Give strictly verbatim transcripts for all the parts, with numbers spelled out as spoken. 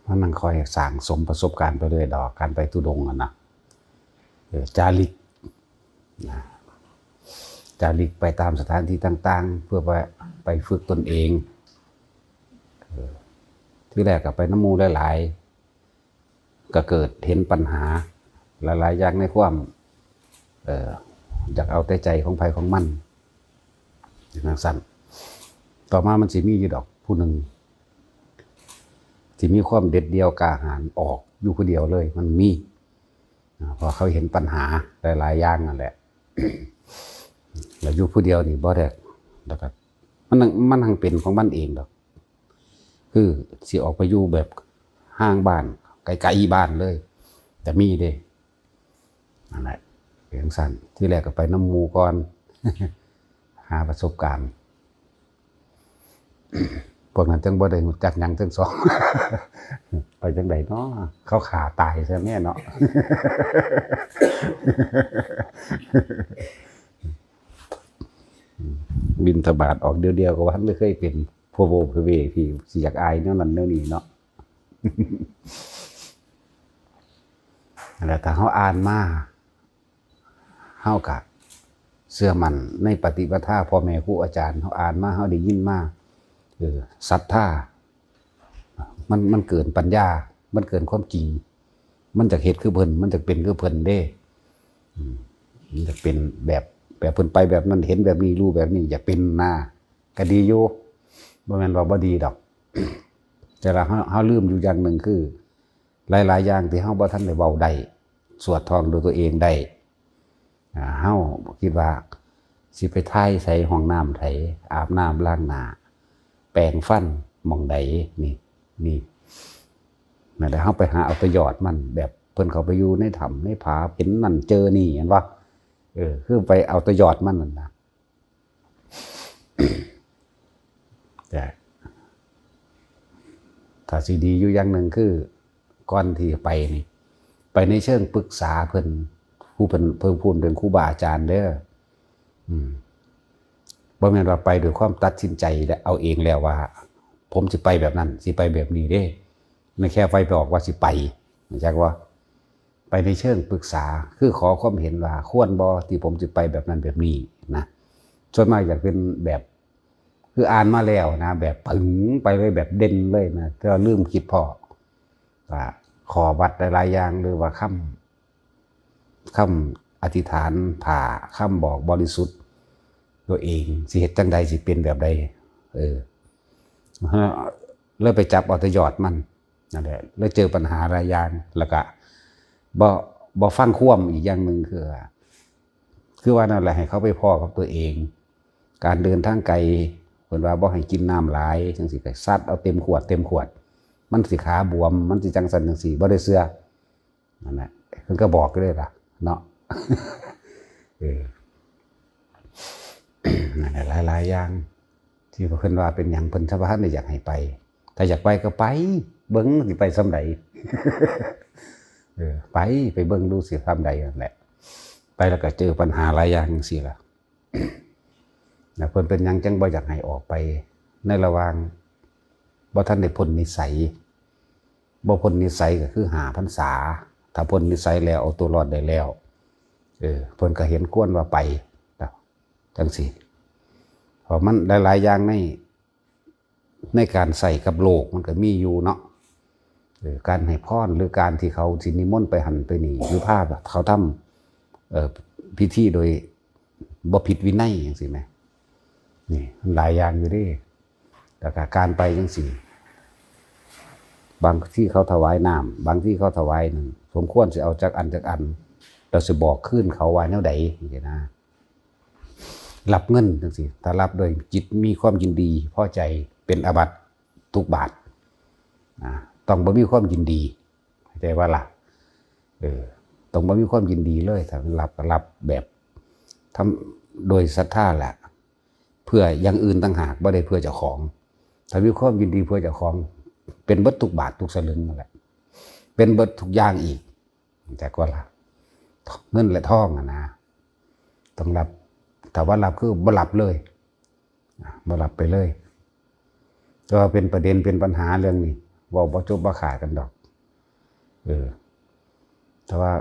มันนั่งคอยสั่งสมประสบการณ์ไปเลยดอก การไปธุดงค์อะนะ เออ จาริกนะ จาริกไปตามสถานที่ต่างๆ เพื่อไป ไปฝึกตนเอง เออ ที่แรกก็ไปน้ำหมู่หลายๆ ก็เกิดเห็นปัญหาหลายๆ อย่างในความ เออ อยากเอาแต่ใจของไผของมัน อย่างนั้นสั้น ต่อมามันสิมีอยู่ดอกผู้หนึ่ง ที่มีความเด็ดเดี่ยวกล้าหาญออกอยู่ผู้เดียวเลย มันมี อ่า เพราะเขาเห็นปัญหาหลายๆ อย่างนั่นแหละ แล้วอยู่ผู้เดียวนี่บ่ได้ แล้วก็มันนั่ง มันนั่งเป็นของมันเองดอก คือสิออกไปอยู่แบบห่างบ้าน ไกลๆ บ้านเลย แต่มีเด้ นั่นแหละ เป็นจั่งซั้น ที่แรกก็ไปนำหมู่ก่อน หาประสบการณ์ พวกนั้นจั่งบ่ได้รู้จักหยังทั้งสอง ไปจั่งใดเนาะ เขาฆ่าตายซะแน่เนาะ บิณฑบาตออกเดียวๆ ก็ว่าทันได้เคยเป็น พวกโวกพวกเวกที่สิอยากอายแนวนั้นแนวนี้เนาะ นั่นแหละ ถ้าเฮาอ่านมา เฮากะเชื่อมั่นในปฏิปทาพ่อแม่ครูอาจารย์ เฮาอ่านมา เฮาได้ยินมา เออ ศรัทธา มัน มันเกินปัญญา มันเกินความจริง มันอยากเฮ็ดคือเพิ่น มันอยากเป็นคือเพิ่นเด้ อืม มันอยากเป็นแบบ แบบเพิ่นไปแบบนั้น เห็นแบบนี้ รู้แบบนี้ อยากเป็นนะ ก็ดีอยู่ บ่แม่นว่าบ่ดีดอก แต่ละเฮา เฮาลืมอยู่อย่างหนึ่งคือ หลายๆ อย่างที่เฮาบ่ทันได้เว้าได้ สวดท่องด้วยตัวเองได้ อ่า เฮาคิดว่าสิไปถ่ายใส่ห้องน้ำไผ อาบน้ำล้างหน้า แปรงฟันหม่องใด นี่ นี่ นั่นแหละ เฮาไปหาเอาแต่ยอดมัน แบบเพิ่นเข้าไปอยู่ในถ้ำในผา เห็นนั่นเจอนี่ เห็นบ่ เออ คือไปเอาแต่ยอดมันนั่นนะ แต่ถ้าสิดีอยู่อย่างหนึ่งคือ ก่อนที่ไปนี่ ไปในเชิงปรึกษาเพิ่น ผู้เป็น เพิ่น ผู้เป็นครูบาอาจารย์เด้อ อืม บ่แม่นว่าไปด้วยความตัดสินใจและเอาเองแล้วว่า ผมสิไปแบบนั้น สิไปแบบนี้เด้ นั่นแค่ไปบอกว่าสิไป รู้จักบ่ ไปในเชิงปรึกษา คือขอความเห็นว่าควรบ่ที่ผมสิไปแบบนั้นแบบนี้นะ ส่วนมากอยากเป็นแบบ คืออ่านมาแล้วนะ แบบปึ๋งไปเลย แบบเด่นเลยนะ แต่ว่าลืมคิดพ้อว่าข้อวัดหลายๆ อย่าง หรือว่าคำ คำอธิษฐานผ่า คำบอกบริสุทธิ์ ตัวเองสิเฮ็ดจั่งใด สิเป็นแบบใด เออ แล้วไปจับเอาแต่ยอดมัน นั่นแหละ แล้วเจอปัญหาหลายอย่าง แล้วก็บ่ บ่ฟังความอีกอย่างหนึ่งคือว่า คือว่านั่นแหละ ให้เขาไปพ้อกับตัวเอง การเดินทางไกล เพิ่นว่าบ่ให้กินน้ำหลาย จั่งซี้ ก็ซัดเอาเต็มขวด เต็มขวด มันสิขาบวม มันสิจั่งซั้นจั่งซี้ บ่ได้เชื่อ นั่นแหละ เพิ่นก็บอกอยู่เลยล่ะ เนาะ เออ นั่นแหละ หลายๆ อย่าง ที่เพิ่นว่าเป็นหยังเพิ่นบ่ทันได้อยากให้ไป ถ้าอยากไปก็ไป เบิ่งสิไปส่ำใด เออ ไป ไปเบิ่งดูสิส่ำใดนั่นแหละ ไปแล้วก็เจอปัญหาหลายอย่างจั่งซี้ล่ะ แล้วเพิ่นเป็นหยังจั่งบ่อยากให้ออกไป ในระหว่างบ่ทันได้พ้นนิสัย บ่พ้นนิสัยก็คือห้าพรรษา ถ้าพ้นนิสัยแล้วเอาตัวรอดได้แล้ว เออ เพิ่นก็เห็นควรว่าไป จั่งซี้ เพราะมันหลายๆ อย่างใน ในการใช้กับโลกมันก็มีอยู่เนาะ เออ การให้พรหรือการที่เขาสินิมนต์ไปหั่นไปนี่ หรือพาเขาทำ เอ่อ พิธีโดยบ่ผิดวินัยจั่งซี้แหม นี่ มันหลายอย่างอยู่เด้ แล้วก็การไปจั่งซี้ บางที่เขาถวายน้ำ บางที่เขาถวายนั่น สมควรสิเอาจักอันจักอัน แล้วสิบอกคืนเขาว่าแนวใดจั่งซี้นะ รับเงินจั่งซี้ ถ้ารับโดยจิตมีความยินดี พอใจ เป็นอาบัติทุกบาท นะ ต้องบ่มีความยินดี เข้าใจบ่ล่ะ เออ ต้องบ่มีความยินดีเลย ถ้ารับก็รับแบบทำโดยศรัทธาแหละ เพื่ออย่างอื่นต่างหาก บ่ได้เพื่อเจ้าของ ถ้ามีความยินดีเพื่อเจ้าของ เป็นเบิดทุกบาททุกสลึงนั่นแหละ เป็นเบิดทุกอย่างอีก แต่ก็ล่ะ เงินและทองอะนะ ต้องรับ ถ้าว่ารับคือบ่รับเลย อ่ะ บ่รับไปเลย แต่ว่าเป็นประเด็นเป็นปัญหาเรื่องนี้ เว้าบ่จบบ่ขาดกันดอก เออ แต่ว่า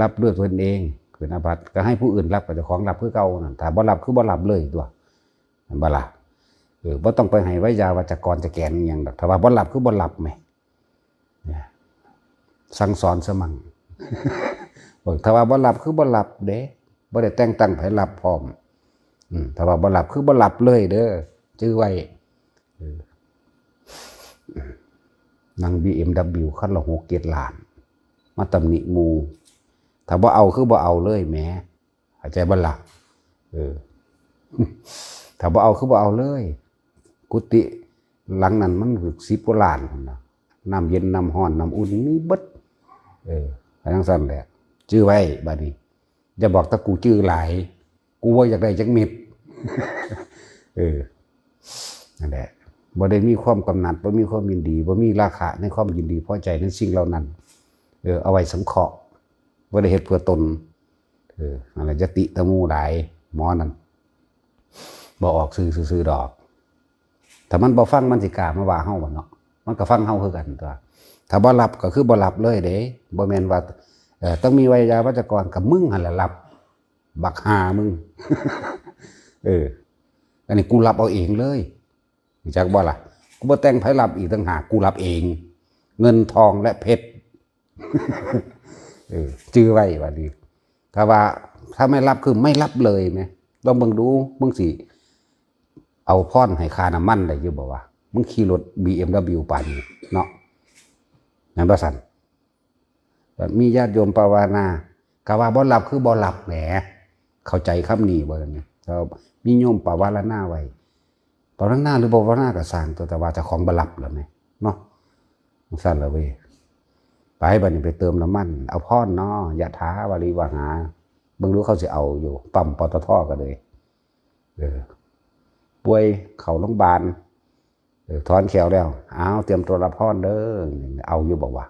รับด้วยตนเอง เป็นอาบัติ ก็ให้ผู้อื่นรับ กับเจ้าของรับคือเก่านั่น ถ้าบ่รับคือบ่รับเลยตัว แม่นบ่ล่ะ เออ บ่ต้องไปให้ไวยาวัจกรจะแกนอิหยังดอก ถ้าว่าบ่รับคือบ่รับแหม เนี่ย สั่งสอนซะมั่ง บอกถ้าว่าบ่รับคือบ่รับเด้ บ่ได้แต่งตั้งไผรับพร้อม อืม ถ้าว่าบ่รับคือบ่รับเลยเด้อ จื่อไว้ เออ นั่ง บีเอ็มดับเบิลยู คันละหกเจ็ดล้าน มาตำหนิหมู่ ถ้าบ่เอาคือบ่เอาเลยแหม เข้าใจบ่ล่ะ เออ ถ้าบ่เอาคือบ่เอาเลย กุฏิหลังนั้นมันสิบกว่าล้านพุ้นนะ น้ำเย็น น้ำร้อน น้ำอุ่น มีเบิด เออ จั่งซั้นแหละ จื่อไว้บัดนี้ อย่าบอกแต่กูจื่อหลาย กูบ่อยากได้จักเม็ด เออ นั่นแหละ บ่ได้มีความกำหนัด บ่มีความยินดี บ่มีราคะในความยินดีพอใจในสิ่งเหล่านั้น เออ เอาไว้สงเคราะห์ บ่ได้เฮ็ดเพื่อตน เออ นั่นแหละ อย่าติแต่หมู่หลาย หมอนั่น บ่ออกสื่อซื่อๆดอก ถ้ามันบ่ฟัง มันสิกล้ามาว่าเฮาบ่เนาะ มันก็ฟังเฮาคือกันตัว ถ้าบ่รับก็คือบ่รับเลยเด้ บ่แม่นว่า เอ่อ ต้องมีไวยาวัจกร กับมึงหั่นแหละรับ บักห่ามึง เออ อันนี้กูรับเอาเองเลย รู้จักบ่ล่ะ กูบ่แต่งไผรับอีกต่างหาก กูรับเอง เงินทองและเพชร เออ จื่อไว้บัดนี้ ถ้าว่า ถ้าไม่รับคือไม่รับเลยแหม ลองเบิ่งดู มึงสิเอาพรให้ค่าน้ำมันได้อยู่บ่วะ มึงขี่รถ บีเอ็มดับเบิลยู ปานนี้เนาะ แม่นบ่ซั่น บัดมีญาติโยมภาวนา ก็ว่าบ่รับคือบ่รับแหม เข้าใจคำนี้บ่เนี่ย แล้วมีโยมภาวนาไว้ ภาวนาหรือบ่ภาวนาก็ซ่างตัว แต่ว่าเจ้าของบ่รับแล้วแหม เนาะ จั่งซั้นล่ะเว้ย ไปบัดนี้ไปเติมน้ำมัน เอาพรเนาะ ยะถาวาริวหา เบิ่งดูเขาสิเอาอยู่ ปั๊ม ปตท ก็เลย เออ ป่วยเข้าโรงพยาบาล เออ ถอนแข้วแล้ว อ้าว เตรียมตัวรับพรเด้อ เอาอยู่บ่วะ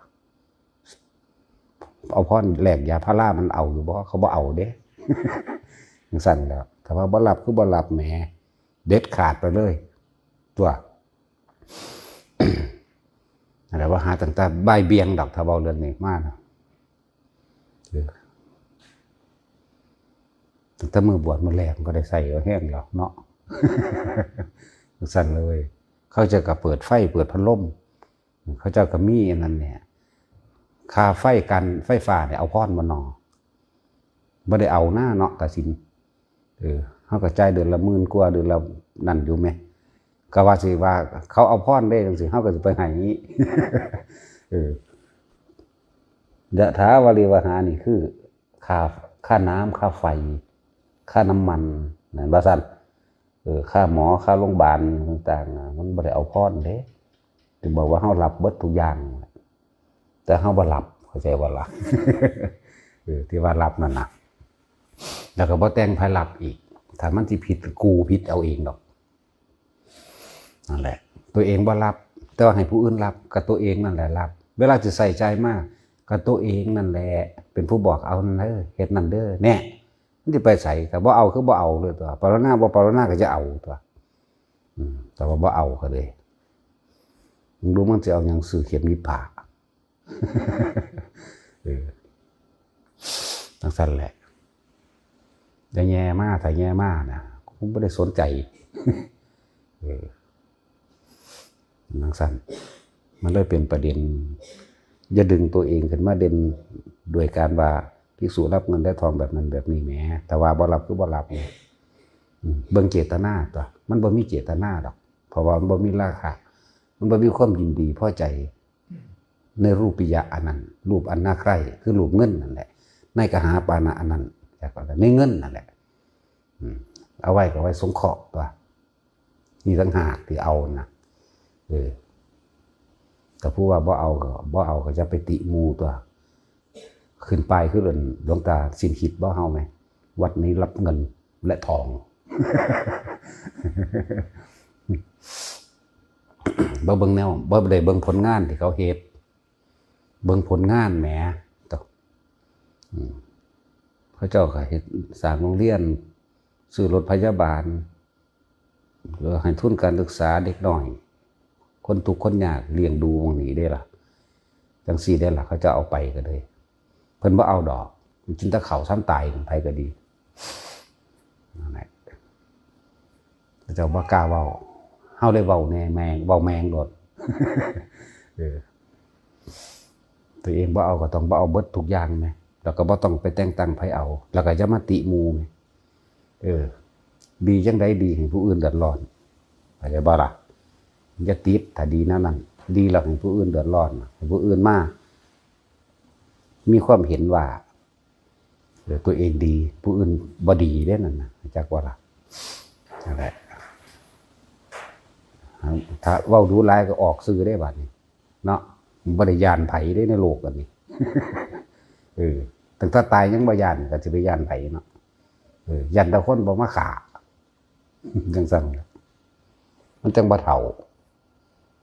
เอาพรแลกยาพารามันเอาอยู่บ่ เขาบ่เอาเด้ จั่งซั้นแหล้ว ถ้าว่าบ่รับคือบ่รับแหม เด็ดขาดไปเลย ตัว อะไรว่าหาตั้งแต่บ่ายเบี่ยงดอก ถ้าเว้าเรื่องนี้มานะ เออ ตั้งแต่มื้อบวชมื้อแรกมันก็ได้ใส่เอาแฮงแล้วเนาะ จั่งซั้นเลย เขาเจ้าก็เปิดไฟ เปิดพัดลม เขาเจ้าก็มีอันนั้นเนี่ย ค่าไฟ การไฟฟ้าเนี่ย เอาพรบ่นอ บ่ได้เอาหน้าเนาะ กฐิน เออ เฮาก็จ่ายเดือนละหมื่นกว่า เดือนละนั่นอยู่แหม ก็ว่าสิว่าเขาเอาพรเด้จั่งซี้ เฮาก็สิไปให้ เออ ยะถาวาริวหานี่คือ ค่า ค่าน้ำ ค่าไฟ ค่าน้ำมัน นั่นว่าซั่น เออ ค่าหมอ ค่าโรงพยาบาลต่างๆน่ะ มันบ่ได้เอาพรเด้ ถึงบอกว่าเฮารับเบิดทุกอย่าง แต่เฮาบ่รับ เข้าใจบ่ล่ะ เออ ที่ว่ารับนั่นน่ะ แล้วก็บ่แต่งไผรับอีก ถ้ามันสิผิด กูผิดเอาเองดอก นั่นแหละ ตัวเองบ่รับ แต่ว่าให้ผู้อื่นรับ ก็ตัวเองนั่นแหละรับ เวลาสิใส่ใจายมา ก็ตัวเองนั่นแหละ เป็นผู้บอกเอานั่นเด้อ เฮ็ดนั่นเด้อ แน่ มันสิไปไส ก็บ่เอาคือบ่เอาเลยตัว ปรารถนาบ่ปรารถนาก็จะเอาตัว อืม แต่ว่าบ่เอาก็เลย มึงรู้มันสิเอาหยังซื้อเข็มหนีบผ้า เออ จั่งซั้นแหละ อย่าแย่มา ถ้าแย่มานะ กูบ่ได้สนใจ เออ จั่งซั้น มันเลยเป็นประเด็น อย่าดึงตัวเองขึ้นมาเด่น โดยการว่าภิกษุรับเงินและทองแบบนั้นแบบนี้แหม แต่ว่าบ่รับคือบ่รับเนี่ย อืม เบิ่งเจตนาตัว มันบ่มีเจตนาดอก เพราะว่ามันบ่มีราคะ มันบ่มีความยินดีพอใจ ในรูปปิยะอันนั้น รูปอันน่าใคร่ คือรูปเงินนั่นแหละ ในกหาปานะอันนั้น แล้วก็ในเงินนั่นแหละ อืม เอาไว้ก็ไว้สงเคราะห์ตัว นี่ต่างหากที่เอานะ เออ แต่ผู้ว่าบ่เอาก็บ่เอาก็จะไปติหมู่ตัว ขึ้นป้ายคือหลวงตาสิ้นคิดบ่เฮาไหม วัดนี้รับเงินและทอง บ่เบิ่งแนว บ่ได้เบิ่งผลงานที่เขาเฮ็ด เบิ่งผลงานแหม ตะ อืม เขาเจ้าก็เฮ็ด สร้างโรงเรียน ซื้อรถพยาบาล เพื่อให้ทุนการศึกษาเด็กน้อย คนทุกข์คนยากเลี้ยงดูหม่องนี้เด้ล่ะ จั่งซี้เด้ล่ะ เขาเจ้าเอาไปก็เลย เพิ่นบ่เอาดอก กินแต่ข้าวซ้ำตาย ไผก็ดี นั่นแหละ เขาเจ้าบ่กล้าเว้า เฮาเลยเว้าแหน่แม่ง เว้าแม่งโลด เออ ตัวเองบ่เอาก็ต้องบ่เอาเบิดทุกอย่างแหม แล้วก็บ่ต้องไปแต่งตั้งไผเอา แล้วก็อย่ามาติหมู่แหม เออ ดีจั่งใดดีให้ผู้อื่นเดือดร้อน เข้าใจบ่ล่ะ? อย่าติด ถ้าดีแนวนั้น ดีแล้วให้ผู้อื่นเดือดร้อน ให้ผู้อื่นมา มีความเห็นว่า เออ ตัวเองดี ผู้อื่นบ่ดีเด้นั่นน่ะ จักว่าล่ะ นั่นแหละ ถ้าเว้าดูหลายก็ออกซื่อได้บัดนี้ เนาะ บ่ได้ย้านไผเด้ในโลกอันนี้ เออ ตั้งแต่ตายยังบ่ย้าน ก็สิไปย้านไผเนาะ เออ ย้านแต่คนบ่มาฆ่า จั่งซั่น มันจั่งบ่เฒ่า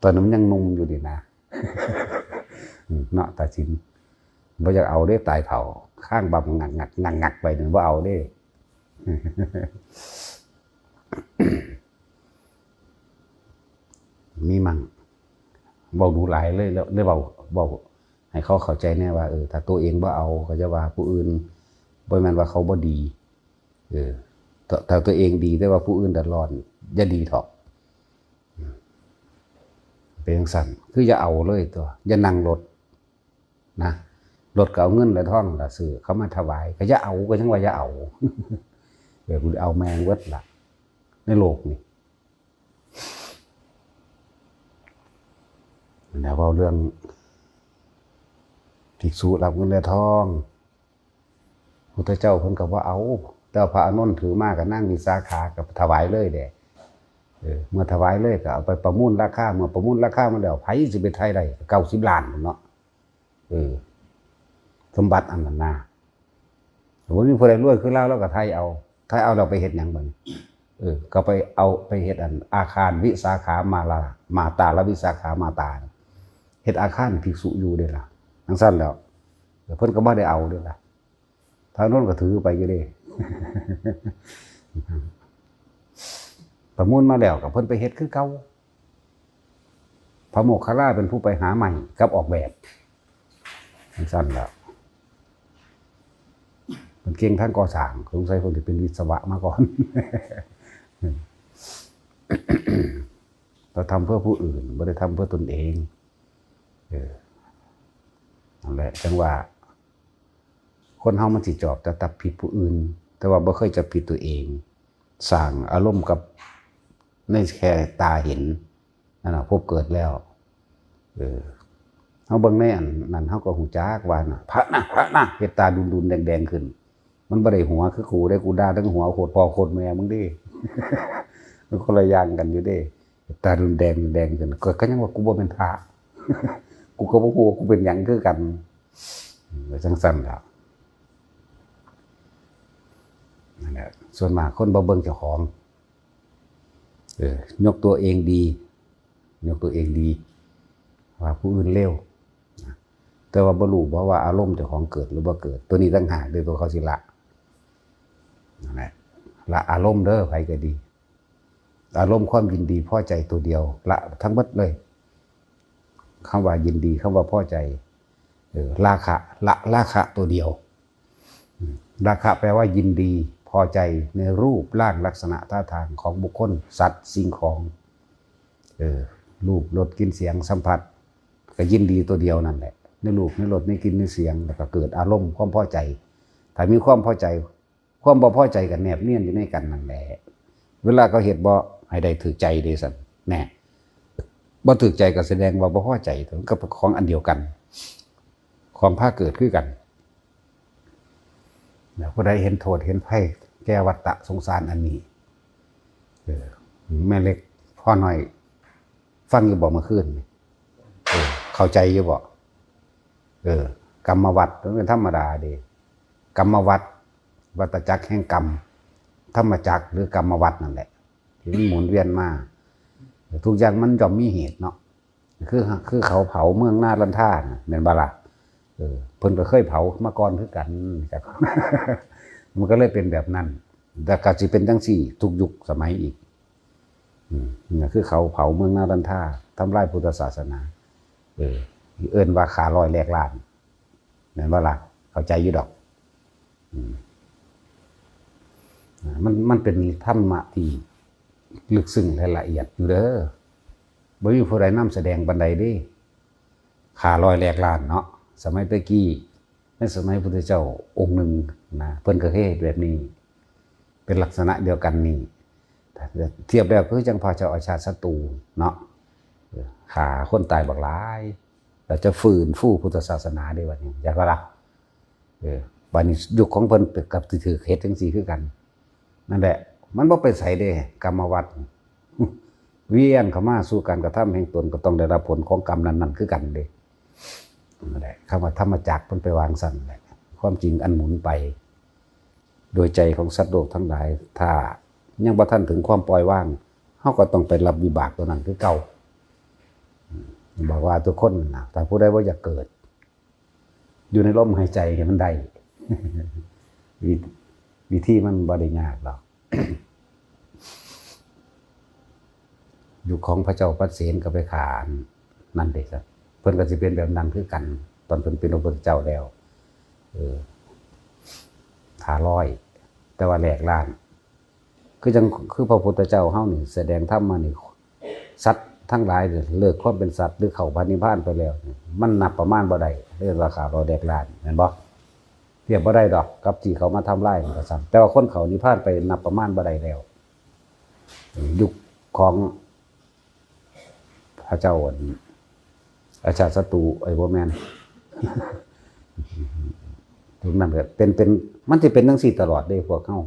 ตอนนั้นมันยังหนุ่มอยู่นี่นะ อืม เนาะ ตาสิน บ่อยากเอาเด้ ตายเฒ่า คางบำงักงักงักงักไปนี่ บ่เอาเด้ มีมั่ง เว้าดูหลายเลย แล้วเลยเว้า เว้าให้เขาเข้าใจแน่ว่า เออ ถ้าตัวเองบ่เอา ก็จะว่าผู้อื่น บ่แม่นว่าเขาบ่ดี เออ ถ้า ถ้าตัวเองดี แต่ว่าผู้อื่นเดือดร้อน อย่าดีเถาะ เป็นจั่งซั้น คืออย่าเอาเลยตั๊ว อย่านั่งรถนะ รถก็เอาเงินและทองล่ะซื้อ เขามาถวาย ก็อย่าเอา ก็ยังว่าอย่าเอา เออ กูเอาแม่งเบิดล่ะ ในโลกนี่ แล้วเว้าเรื่องภิกษุรับเงินและทอง พุทธเจ้าเพิ่นก็บ่เอา แต่ว่าพระอานนท์ถือมากับนางวิสาขาก็ถวายเลยเด้ เออ เมื่อถวายเลยก็เอาไปประมูลราคา เมื่อประมูลราคามาแล้ว ไผสิไปไถ่ได้ เก้าสิบล้านเนาะ เออ สมบัติอันนั้นนะ สมมุติมีผู้ใดรวยคือลาว ลาวก็ไถ่เอา ไถ่เอาแล้วไปเฮ็ดหยังบัดนี้? เออ ก็ไปเอาไปเฮ็ดอันอาคารวิสาขามาลา มาตาละวิสาขามาตา เฮ็ดอาคารภิกษุอยู่เด้ล่ะ จั่งซั้นแล้ว เพิ่นก็บ่ได้เอาเด้ล่ะ พระอานนท์ก็ถือไปอยู่เด้ ประมูลมาแล้วก็เพิ่นไปเฮ็ดคือเก่า พระโมคคัลลาเป็นผู้ไปหาไม้กับออกแบบ จั่งซั้นแล้ว เพิ่นเก่งทางก่อสร้าง สงสัยเพิ่นสิเป็นวิศวะมาก่อน เราทำเพื่อผู้อื่น บ่ได้ทำเพื่อตนเอง เออ นั่นแหละ จั่งว่า คนเฮามันสิจอบแต่จับผิดผู้อื่น แต่ว่าบ่เคยจับผิดตัวเอง สร้างอารมณ์กับในแค่ตาเห็น นั่นน่ะ พบเกิดแล้ว เออ เฮาเบิ่งในอันนั้น เฮาก็ฮู้จักว่าน่ะ พระนะ พระนะ เฮ็ดตาดุนๆ แดงๆ ขึ้น มันบ่ได้หัวคือกูเด้ กูด่าทั้งหัวโคตรพ่อโคตรแม่มึงเด้ มันคนละอย่างกันอยู่เด้ เฮ็ดตาดุนแดงๆ ขึ้น ก็ ก็ยังว่ากูบ่เป็นพระ กูก็บ่ฮู้ว่ากูเป็นหยังคือกัน อืม ก็จั่งซั้นล่ะ นั่นแหละ ส่วนมากคนบ่เบิ่งเจ้าของ เออ ยกตัวเองดี ยกตัวเองดี ว่าผู้อื่นเลวนะ แต่ว่าบ่รู้บ่ว่าอารมณ์เจ้าของเกิดหรือบ่เกิด ตัวนี้ต่างหากเด้อ ตัวเขาสิละ นั่นแหละ ละอารมณ์เด้อ ไผก็ดี อารมณ์ความยินดีพอใจตัวเดียว ละทั้งหมดเลย คำว่ายินดี คำว่าพอใจ เออ ราคะ ละราคะตัวเดียว อืม ราคะแปลว่ายินดี พอใจในรูปร่างลักษณะท่าทางของบุคคล สัตว์ สิ่งของ เออ รูป รส กลิ่น เสียง สัมผัส ก็ยินดีตัวเดียวนั่นแหละ ในรูป ในรส ในกลิ่น ในเสียง แล้วก็เกิดอารมณ์ความพอใจ ถ้ามีความพอใจ ความบ่พอใจก็แนบเนียนอยู่ในกันนั่นแหละ เวลาเขาเฮ็ดบ่ให้ได้ถูกใจเด้ซั่น แน่ บ่ถูกใจก็แสดงว่าบ่พอใจ มันก็เป็นของอันเดียวกัน ของพาเกิดคือกัน แล้วผู้ใดเห็นโทษเห็นภัยแก่วัฏฏะสงสารอันนี้ เออ แม่เล็กพ่อน้อย ฟังอยู่บ่เมื่อคืนนี่? เออ เข้าใจอยู่บ่? เออ กรรมวัฏมันเป็นธรรมดาเด้ กรรมวัฏ วัฏจักรแห่งกรรม ธรรมจักรหรือกรรมวัฏนั่นแหละ ที่มันหมุนเวียนมา ทุกอย่างมันย่อมมีเหตุเนาะ คือ คือเขาเผาเมืองนาลันทาน่ะ แม่นบ่ล่ะ? เออ เพิ่นก็เคยเผามาก่อนคือกัน มันก็เลยเป็นแบบนั้น แต่ก็สิเป็นจั่งซี้ทุกยุคสมัยอีก อืมนี่คือเขาเผาเมืองนารันทา ทำลายพุทธศาสนา เออ เอิ้นว่าฆ่าร้อยแลกล้าน แม่นบ่ล่ะ เข้าใจอยู่ดอก อืม อ่า มัน มันเป็นธรรมะที่ลึกซึ้งและละเอียดอยู่เด้อ บ่มีผู้ใดนำแสดงปานใดเด้ ฆ่าร้อยแลกล้านเนาะ สมัยแต่กี้ ในสมัยพุทธเจ้าองค์หนึ่งนะ เพิ่นก็เคยเฮ็ดแบบนี้ เป็นลักษณะเดียวกันนี่ เทียบแล้วคือจั่งพระเจ้าอาชาติศัตรูเนาะ เออ ฆ่าคนตายบักหลาย แล้วจะฟื้นฟูพุทธศาสนาได้บัดนี้ อยากว่าล่ะ เออ บัดนี้ยุคของเพิ่นก็สิถืกเฮ็ดจั่งซี้คือกัน นั่นแหละ มันบ่ไปไสเด้ กรรมวัฏ เวียนเข้ามาสู่การกระทำแห่งตน ก็ต้องได้รับผลของกรรมนั้นๆคือกันเด้ นั่นแหละ คำว่าธรรมจักรมันไปวางซั่นแหละ ความจริงอันหมุนไป โดยใจของสัตว์โลกทั้งหลาย ถ้ายังบ่ทันถึงความปล่อยวาง เฮาก็ต้องไปรับวิบากตัวนั้นคือเก่า อืม บอกว่าทุกคนนะ ถ้าผู้ใดบ่อยากเกิด อยู่ในลมหายใจให้มันได้ วิ วิธีมันบ่ได้ยากหรอก ยุคของพระเจ้าปเสนก็ไปฆ่าอันนั่นเด้ครับ เพิ่นก็สิเป็นแบบนั้นคือกัน ตอนเพิ่นเป็นพระพุทธเจ้าแล้ว เออ ฆ่าร้อย แต่ว่าแลกล้าน คือจั่ง คือพระพุทธเจ้าเฮานี่แสดงธรรมมานี่ สัตว์ทั้งหลายนี่เลิกความเป็นสัตว์หรือเข้าพระนิพพานไปแล้วนี่ มันนับประมาณบ่ได้ เรียกว่าฆ่าร้อยแลกล้าน แม่นบ่ เทียบบ่ได้ดอกกับที่เขามาทำลายมันก็ซ้ำ แต่ว่าคนเข้านิพพานไปนับประมาณบ่ได้แล้ว ยุคของพระเจ้าอันอาชาติศัตรู ไอ้บ่แม่น ยุคนั้นก็เป็น เป็น มันสิเป็นจั่งซี้ตลอดเด้พวกเฮา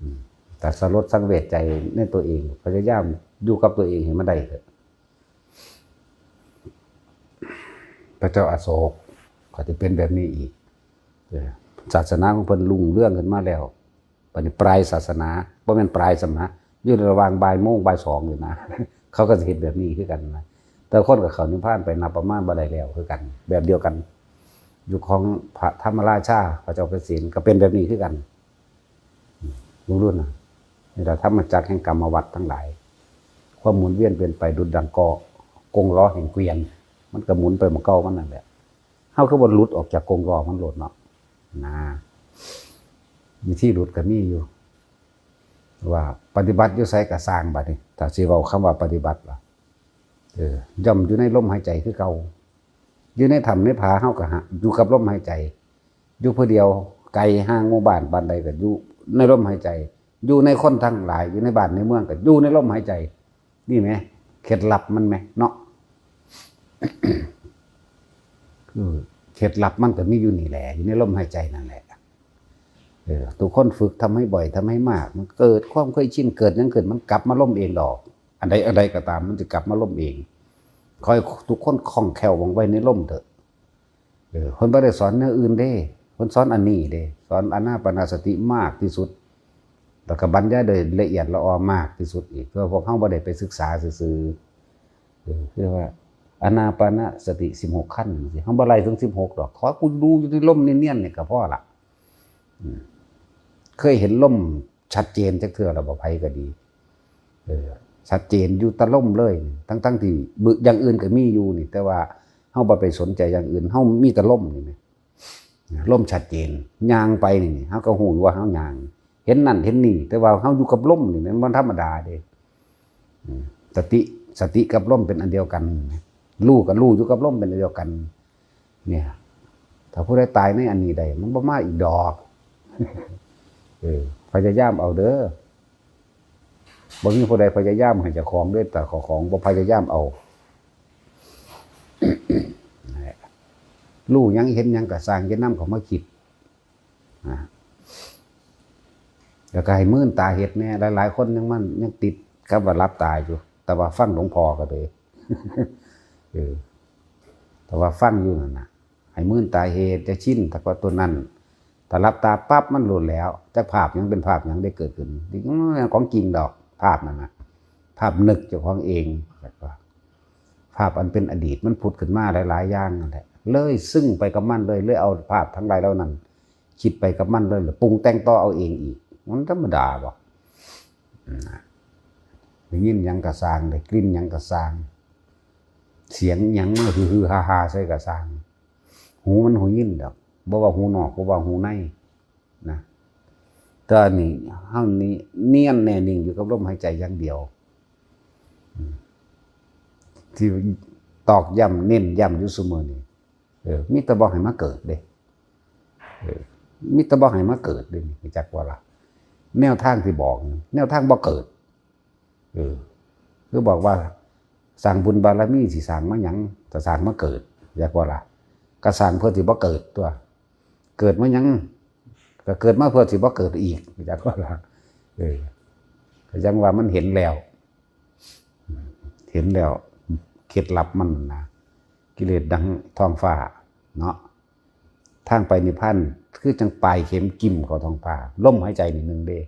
อืม แต่สลดสังเวชใจในตัวเอง พยายามอยู่กับตัวเองให้มันได้เถอะ พระเจ้าอโศกก็จะเป็นแบบนี้อีก เออ ศาสนาของเพิ่นรุ่งเรืองขึ้นมาแล้ว บัดนี้ปลายศาสนา บ่แม่นปลายศาสนา อยู่ในระหว่างบ่ายโมงบ่ายสองอยู่นะ เขาก็สิเฮ็ดแบบนี้คือกันนะ แต่คนก็เข้านิพพานไปนับประมาณบ่ได้แล้วคือกัน แบบเดียวกัน ยุคของพระธรรมราชา พระเจ้าปเสนก็เป็นแบบนี้คือกัน อืม ลุงรุ่นนะ นี่แหละธรรมจักรแห่งกรรมวัฏทั้งหลาย ความหมุนเวียนเปลี่ยนไปดุจดังกอกงล้อแห่งเกวียน มันก็หมุนไปหม่องเก่ามันนั่นแหละ เฮาคือบ่หลุดออกจากกงล้อมันโลดเนาะ นะ วิธีหลุดก็มีอยู่ ว่าปฏิบัติอยู่ไสก็ซ่างบัดนี้ ถ้าสิเว้าคำว่าปฏิบัติล่ะ เออ ย่อมอยู่ในลมหายใจคือเก่า อยู่ในถ้ำในผาเฮาก็หา อยู่กับลมหายใจ อยู่ผู้เดียว ไกลห่างหมู่บ้านปานใดก็อยู่ในลมหายใจ อยู่ในคนทั้งหลาย อยู่ในบ้านในเมืองก็อยู่ในลมหายใจ นี่แหม เคล็ดลับมันแหมเนาะ คือเคล็ดลับมันก็มีอยู่นี่แหละ อยู่ในลมหายใจนั่นแหละ เออ ทุกคนฝึกทำให้บ่อย ทำให้มาก มันเกิดความเคยชิน เกิดหยังขึ้น มันกลับมาลมเองดอก อันใด อันใดก็ตาม มันจะกลับมาลมเอง ขอให้ทุกคนคล่องแคล่วว่องไวในลมเถอะ เออ เพิ่นบ่ได้สอนแนวอื่นเด้ เพิ่นสอนอันนี้เด้ สอนอานาปานสติมากที่สุด แล้วก็บรรยายโดยละเอียดละออมากที่สุดอีก เพื่อพวกเฮาบ่ได้ไปศึกษาซื่อๆ เออ คือว่าอานาปานสติสิบหกขั้นจังซี้ เฮาบ่ไล่ถึงสิบหกดอก ขอกูดูอยู่ในลมเนียนๆ นี่ก็พอละ อืม เคยเห็นลมชัดเจนจักเทื่อแล้วบ่ ไผก็ดี เออ ชัดเจนอยู่แต่ลมเลย ทั้งๆที่บึ อย่างอื่นก็มีอยู่นี่ แต่ว่าเฮาบ่ไปสนใจอย่างอื่น เฮามีแต่ลมนี่แหม ลมชัดเจน ย่างไปนี่ เฮาก็ฮู้ว่าเฮาย่าง เห็นนั่นเห็นนี่ แต่ว่าเฮาอยู่กับลมนี่ มันบ่ธรรมดาเด้ อืม สติ สติกับลมเป็นอันเดียวกัน รู้กับรู้อยู่กับลมเป็นอันเดียวกัน เนี่ย ถ้าผู้ใดตายในอันนี้ได้ มันบ่มาอีกดอก เออ พยายามเอาเด้อ บ่มีผู้ใดพยายามให้เจ้าของเด้อ แต่เจ้าของบ่พยายามเอา นั่นแหละ รู้หยังเห็นหยังก็ซ่าง อย่านำเข้ามาคิด อ่า แล้วก็ให้มื่นตาเฮ็ดแหน่ หลายๆ คนยังมัน ยังติดคำว่าหลับตาอยู่ แต่ว่าฟังหลวงพ่อก็เด้ เออ แต่ว่าฟังอยู่นั่นน่ะ ให้มื่นตาเฮ็ด อย่าชิน แต่ก็ตัวนั้น ถ้าหลับตาปั๊บมันหลุดแล้ว จักภาพหยังเป็นภาพหยังได้เกิดขึ้น นี่ของจริงดอก ภาพนั่นน่ะ ภาพนึกเจ้าของเอง แล้วก็ภาพอันเป็นอดีตมันผุดขึ้นมาหลายๆ อย่างนั่นแหละ เลยซึ่งไปกับมันเลย เลยเอาภาพทั้งหลายเหล่านั้น คิดไปกับมันเลย แล้วปรุงแต่งต่อเอาเองอีก มันธรรมดาบ่ นะ ได้ยินหยังกะซ่าง ได้กลิ่นหยังกะซ่าง เสียงหยังมาฮือๆฮ่าๆใส่กะซ่าง หูมันหูยินดอก บ่ว่าหูนอก บ่ว่าหูในนะ แต่อันนี้เฮานี่เนียนแน่นิ่งอยู่กับลมหายใจอย่างเดียว อืม ที่ตอกย้ำเน้นย้ำอยู่ซุมื้อนี้ เออ มีแต่บ่ให้มาเกิดเด้ เออ มีแต่บ่ให้มาเกิดเด้ นี่ จักว่าล่ะ แนวทางที่บอกนี่ แนวทางบ่เกิด เออ คือบอกว่า สร้างบุญบารมีสิสร้างมาหยัง จะสร้างมาเกิด จักว่าล่ะ ก็สร้างเพื่อสิบ่เกิดตัว เกิดมาหยัง ก็เกิดมาเพื่อสิบ่เกิดอีก จักว่าล่ะ เออ ก็จังว่ามันเห็นแล้ว เห็นแล้ว เคล็ดลับมันนะ กิเลสดังท้องฟ้าเนาะ ทางไปนิพพานคือจังปลายเข็มจิ้มเข้าท้องฟ้า ลมหายใจนี่หนึ่งเด้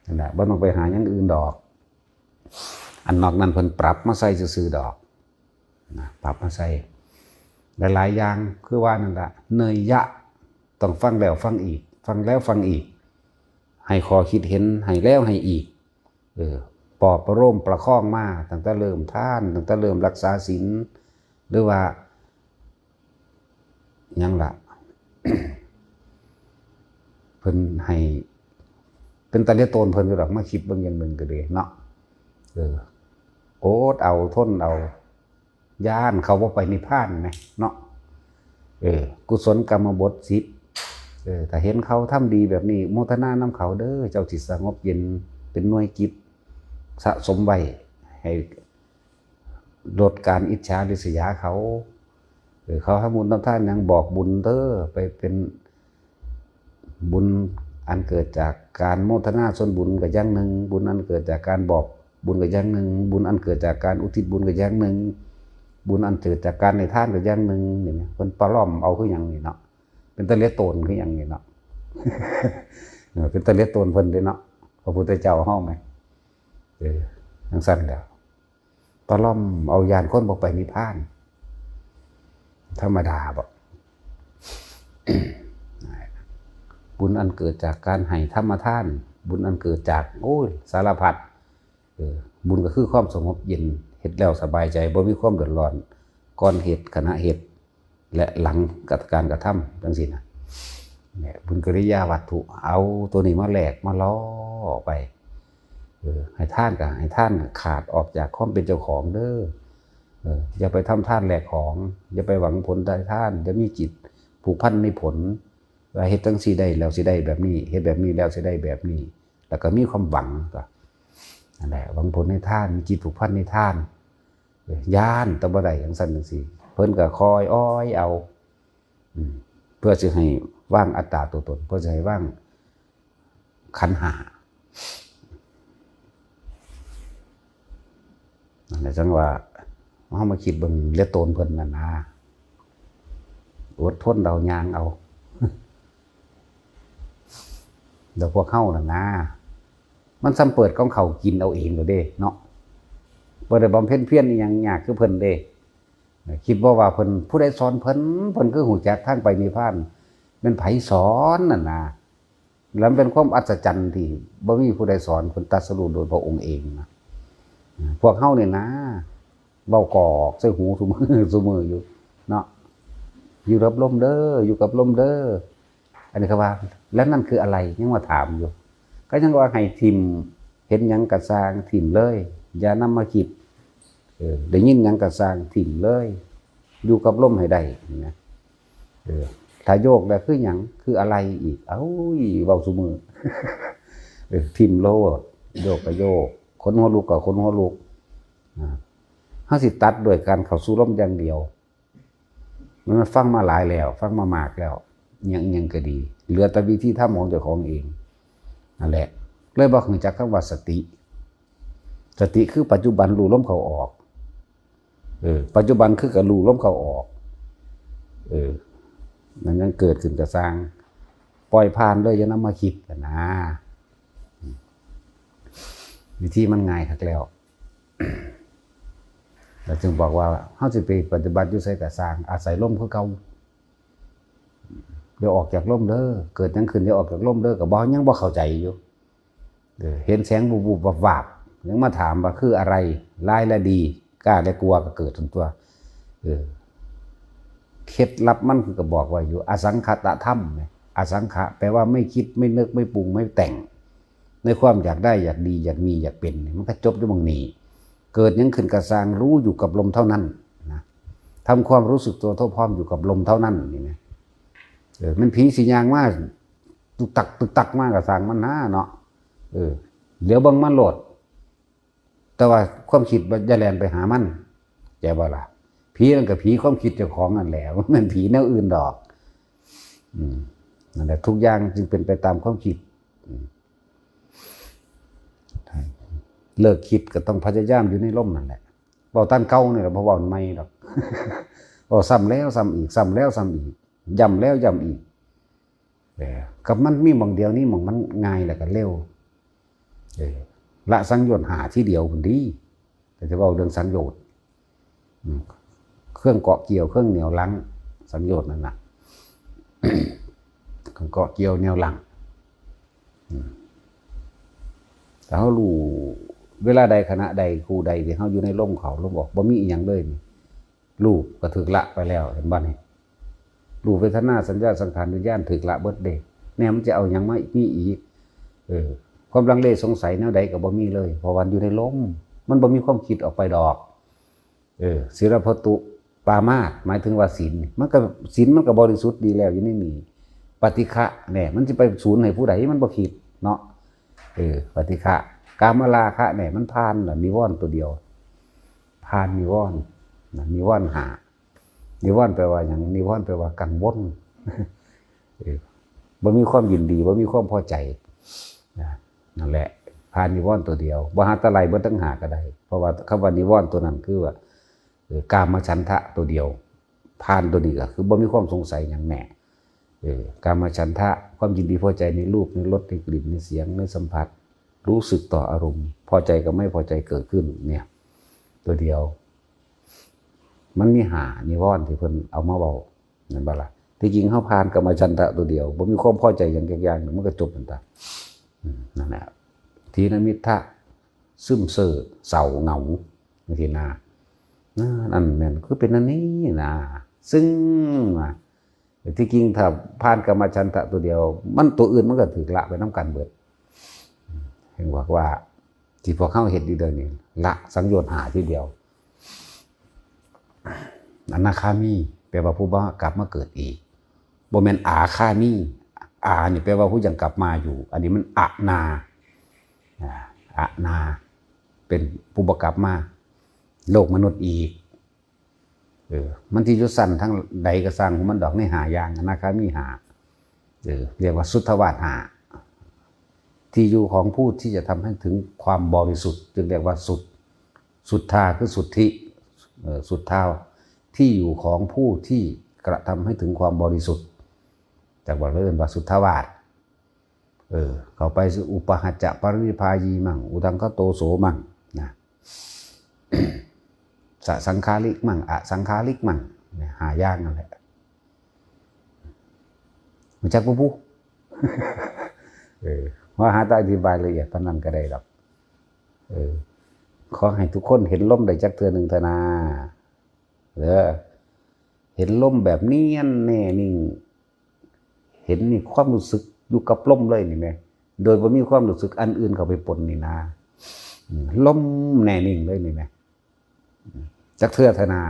นั่นแหละ บ่ต้องไปหาอย่างอื่นดอก อันนอกนั้นเพิ่นปรับมาใส่ซื่อๆดอก นะ ปรับมาใส่ หลายๆอย่าง คือว่านั่นล่ะ เนยยะ ต้องฟังแล้วฟังอีก ฟังแล้วฟังอีก ให้ข้อคิดเห็น ให้แล้วให้อีก เออ ปลอบประโลมประคองมา ตั้งแต่เริ่มทาน ตั้งแต่เริ่มรักษาศีล หรือว่า หยังล่ะ เพิ่นให้ เป็นตาเหลียวโตนเพิ่นอยู่ดอก มาคิดเบิ่งอย่างหนึ่งก็ดีเนาะ เออ อดเอา ทนเอา ย้านเขาบ่ไปนิพพานแหมเนาะ เออ กุศลกรรมบทสิบ เออ ถ้าเห็นเขาทำดีแบบนี้ โมทนานำเขาเด้อ เจ้าสิสงบเย็น เป็นหน่วยกิจสะสมไว้ ให้ลดการอิจฉาริษยาเขา เออ เขาทำบุญทำทานหยังบอกบุญเด้อ ไปเป็นบุญอันเกิดจากการโมทนาส่วนบุญก็อย่างหนึ่ง บุญอันเกิดจากการบอกบุญก็อย่างหนึ่ง บุญอันเกิดจากการอุทิศบุญก็อย่างหนึ่ง บุญอันเกิดจากการให้ทานก็อย่างหนึ่ง นี่นะ เพิ่นปะล่อมเอาคือหยังนี่เนาะ เป็นตาเหลียวโตนคือหยังนี่เนาะ เออ เป็นตาเหลียวโตนเพิ่นเด้เนาะ พระพุทธเจ้าเฮาแหม เออ จังซั่นแหล้ว ปะล่อมเอาย้านคนบ่ไปนิพพาน ธรรมดาบ่ บุญอันเกิดจากการให้ธรรมทาน บุญอันเกิดจาก โอ้ย สารพัด เออ บุญก็คือความสงบเย็น เฮ็ดแล้วสบายใจ บ่มีความเดือดร้อน ก่อนเฮ็ด ขณะเฮ็ด และหลังกับการกระทำจังซี่นะ เนี่ย บุญกิริยาวัตถุ เอาตัวนี้มาแลกมาล่อไป เออ ให้ทานก็ให้ทานขาดออกจากความเป็นเจ้าของเด้อ เออ อย่าไปทำทานแลกของ อย่าไปหวังผลได้ทาน อย่ามีจิตผูกพันในผล ว่าเฮ็ดจังซี่ได้แล้วสิได้แบบนี้ เฮ็ดแบบนี้แล้วสิได้แบบนี้ แล้วก็มีความหวังก็ นั่นแหละ หวังผลในทาน มีจิตผูกพันในทาน เออ ย้านแต่บ่ได้จังซั่นจังซี่ เพิ่นก็คอยอ้อยเอา อืม เพื่อสิให้วางอัตตาตัวตน เพื่อสิให้วางขันธ์ห้า นั่นแหละจังว่า เฮามาคิดเบิ่งเหลียวโตนเพิ่นนั่นนะ อดทนเอา ย่างเอา แล้วพวกเฮานั่นนะ มันซ้ำเปิดของเขากินเอาเองโลดเด้เนาะ บ่ได้บำเพ็ญเพียรอิหยังยากคือเพิ่นเด้ คิดบ่ว่าเพิ่น ผู้ใดสอนเพิ่น เพิ่นคือฮู้จักทางไปนิพพาน แม่นไผสอนนั่นนะ แล้วมันเป็นความอัศจรรย์ที่บ่มีผู้ใดสอน เพิ่นตรัสรู้โดยพระองค์เองนะ พวกเฮานี่นะ เว้ากอกใส่หูซุมื้อ ซุมื้ออยู่เนาะ อยู่กับลมเด้อ อยู่กับลมเด้อ อันนี้เขาว่า แล้วนั่นคืออะไร ยังมาถามอยู่ ก็ยังว่าให้ถิ่ม เห็นหยังกะซ่างถิ่มเลย อย่านำมาคิด เออ ได้ยินหยังกะซ่างถิ่มเลย อยู่กับลมให้ได้นะ เออ ถ้าโยกแล้วคือหยัง คืออะไรอีก เอ้ย เว้าซุมื้อ เออ ถิ่มโลด โยกก็โยก ขนหัวลุกก็ขนหัวลุก อ่า เฮาสิตัดด้วยการเข้าสู่ลมอย่างเดียว มันฟังมาหลายแล้ว ฟังมามากแล้ว อิหยังอิหยังก็ดี เหลือแต่วิธีทำของเจ้าของเอง นั่นแหละ เลยบ่ฮู้จักคำว่าสติ สติคือปัจจุบัน รู้ลมเข้าออก เออ ปัจจุบันคือการรู้ลมเข้าออก เออ นั่นยังเกิดขึ้นกะซ่าง ปล่อยผ่านเลย อย่านำมาคิดกันนะ วิธีมันง่ายคักแล้ว แล้วจึงบอกว่า เฮาสิไปปฏิบัติอยู่ไสกะซ่าง อาศัยลมคือเก่า อย่าออกจากลมเด้อ เกิดหยังขึ้นอย่าออกจากลมเด้อ ก็บ่ ยังบ่เข้าใจอยู่ เออ เห็นแสงวุบๆวับ ยังมาถามว่าคืออะไร ร้ายและดี กล้าและกลัวก็เกิดทั้งตัว เออ เคล็ดลับมันคือก็บอกไว้อยู่ อสังขตธรรมเนี่ย อสังขะแปลว่าไม่คิด ไม่นึก ไม่ปรุง ไม่แต่ง ในความอยากได้ อยากดี อยากมี อยากเป็นเนี่ย มันก็จบอยู่หม่องนี้ เกิดหยังขึ้นก็ซ่าง รู้อยู่กับลมเท่านั้นนะ ทำความรู้สึกตัวทั่วพร้อมอยู่กับลมเท่านั้นนี่นะ เออ มันผีสิย่างมา ตึกตัก ตึกตักมาก็ซ่างมันนะเนาะ เออ เดี๋ยวเบิ่งมันโลด แต่ว่าความคิดบ่ อย่าแล่นไปหามัน เข้าใจบ่ล่ะ ผีนั่นก็ผีความคิดเจ้าของนั่นแหละ บ่แม่นผีแนวอื่นดอก อืม นั่นแหละ ทุกอย่างจึงเป็นไปตามความคิด อืม เลิกคิดก็ต้องพยายามอยู่ในลมนั่นแหละ เว้าตานเก่านี่แหละ บ่เว้าใหม่ดอก เว้าซ้ำแล้วซ้ำอีก ซ้ำแล้วซ้ำอีก ย้ำแล้วย้ำอีก เออ กับมันมีหม่องเดียวนี้ หม่องมันง่ายแล้วก็เร็ว เออ ละสังโยชน์ห้าทีเดียวพุ้นติ แต่จะเว้าเรื่องสังโยชน์ อืม เครื่องเกาะเกี่ยว เครื่องเหนี่ยวรั้ง สังโยชน์นั่นน่ะ เครื่องเกาะเกี่ยวเหนี่ยวรั้ง อืม ถ้าเฮารู้เวลาใด ขณะใด คู่ใดที่เฮาอยู่ในลมเข้าลมออก บ่มีอิหยังเลยนี่ รูปก็ถูกละไปแล้ว เห็นบ่นี่ รูป เวทนา สัญญา สังขาร วิญญาณ ถูกละเบิดเด้ แน่มันจะเอาหยังมามีอีก เออ ความลังเลสงสัยแนวใดก็บ่มีเลย เพราะว่าอยู่ในลม มันบ่มีความคิดออกไปดอก เออ ศีลพัตตุปามาส หมายถึงว่าศีล มันก็ ศีลมันก็บริสุทธิ์ดีแล้วอยู่ในนี้ ปฏิฆะเนี่ย มันจะไปสูญให้ผู้ใด มันบ่คิดเนาะ เออ ปฏิฆะ กามราคะเนี่ย มันผ่านละ นิวรณ์ตัวเดียว ผ่านนิวรณ์นะ นิวรณ์ห้า นิวรณ์แปลว่าหยัง นิวรณ์แปลว่ากังวล เออ บ่มีความยินดี บ่มีความพอใจ นะ นั่นแหละ ผ่านนิวรณ์ตัวเดียว บ่หาแต่ไล่เบิดทั้งห้าก็ได้ เพราะว่าคำว่านิวรณ์ตัวนั้นคือว่า เออ กามฉันทะตัวเดียว ผ่านตัวนี้ก็คือบ่มีความสงสัยหยังแน่ เออ กามฉันทะ ความยินดีพอใจในรูป ในรส ในกลิ่น ในเสียง ในสัมผัส รู้สึกต่ออารมณ์ พอใจกับไม่พอใจเกิดขึ้นเนี่ย ตัวเดียว มันมีห้านิวรณ์ที่เพิ่นเอามาเว้า นั่นบ่ล่ะ ที่จริงเฮาผ่านกามฉันทะตัวเดียว บ่มีความพอใจหยังจักอย่างหนึ่ง มันก็จบนั่นตา อืม นั่นแหละ ถีนมิทธะ ซึมเซ่อเศร้าเหงา จังซี้นะ นะ นั่นแม่น คือเป็นอันนี้นะ ซึ่งว่า ที่จริงถ้าผ่านกามฉันทะตัวเดียว มันตัวอื่นมันก็ถูกละไปนำกันเบิด เห็นบอกว่า ที่พวกเฮาเฮ็ดอยู่เดี๋ยวนี้ ละสังโยชน์ห้าทีเดียว อนาคามี แปลว่าผู้บ่กลับมาเกิดอีก บ่แม่นอาคามี อานี่แปลว่าผู้ยังกลับมาอยู่ อันนี้มันอนา อ่า อนา เป็นผู้บ่กลับมา โลกมนุษย์อีก เออ มันสิอยู่ชั้นทางใดก็ซ่างของมันดอก ในห้าอย่าง อนาคามีห้า เออ เรียกว่าสุทธาวาสห้า ที่อยู่ของผู้ที่จะทำให้ถึงความบริสุทธิ์ จึงเรียกว่าสุทธ สุทธาคือสุทธิ เออ สุทธา ที่อยู่ของผู้ที่กระทำให้ถึงความบริสุทธิ์ จากบทเรียนว่าสุทธาวาส เออ เข้าไปสิ อุปหัจจะปรินิพพายีมัง อุทังคโตโสมัง นะ สสังขาริกมัง อสังขาริกมัง เนี่ย ห้าอย่างนั่นแหละ มันจักบ่บุ เออ ว่าหาแต่อธิบายละเอียดปานนั้นก็ได้ดอก เออ ขอให้ทุกคนเห็นลมได้จักเทื่อหนึ่งเถอะนา เด้อ เห็นลมแบบเนียนแน่นิ่ง เห็นนี่ความรู้สึกอยู่กับลมเลยนี่แหม โดยบ่มีความรู้สึกอันอื่นเข้าไปปนนี่นะ อืม ลมแน่นิ่งเลยนี่แหม จักเทื่อเถอะนา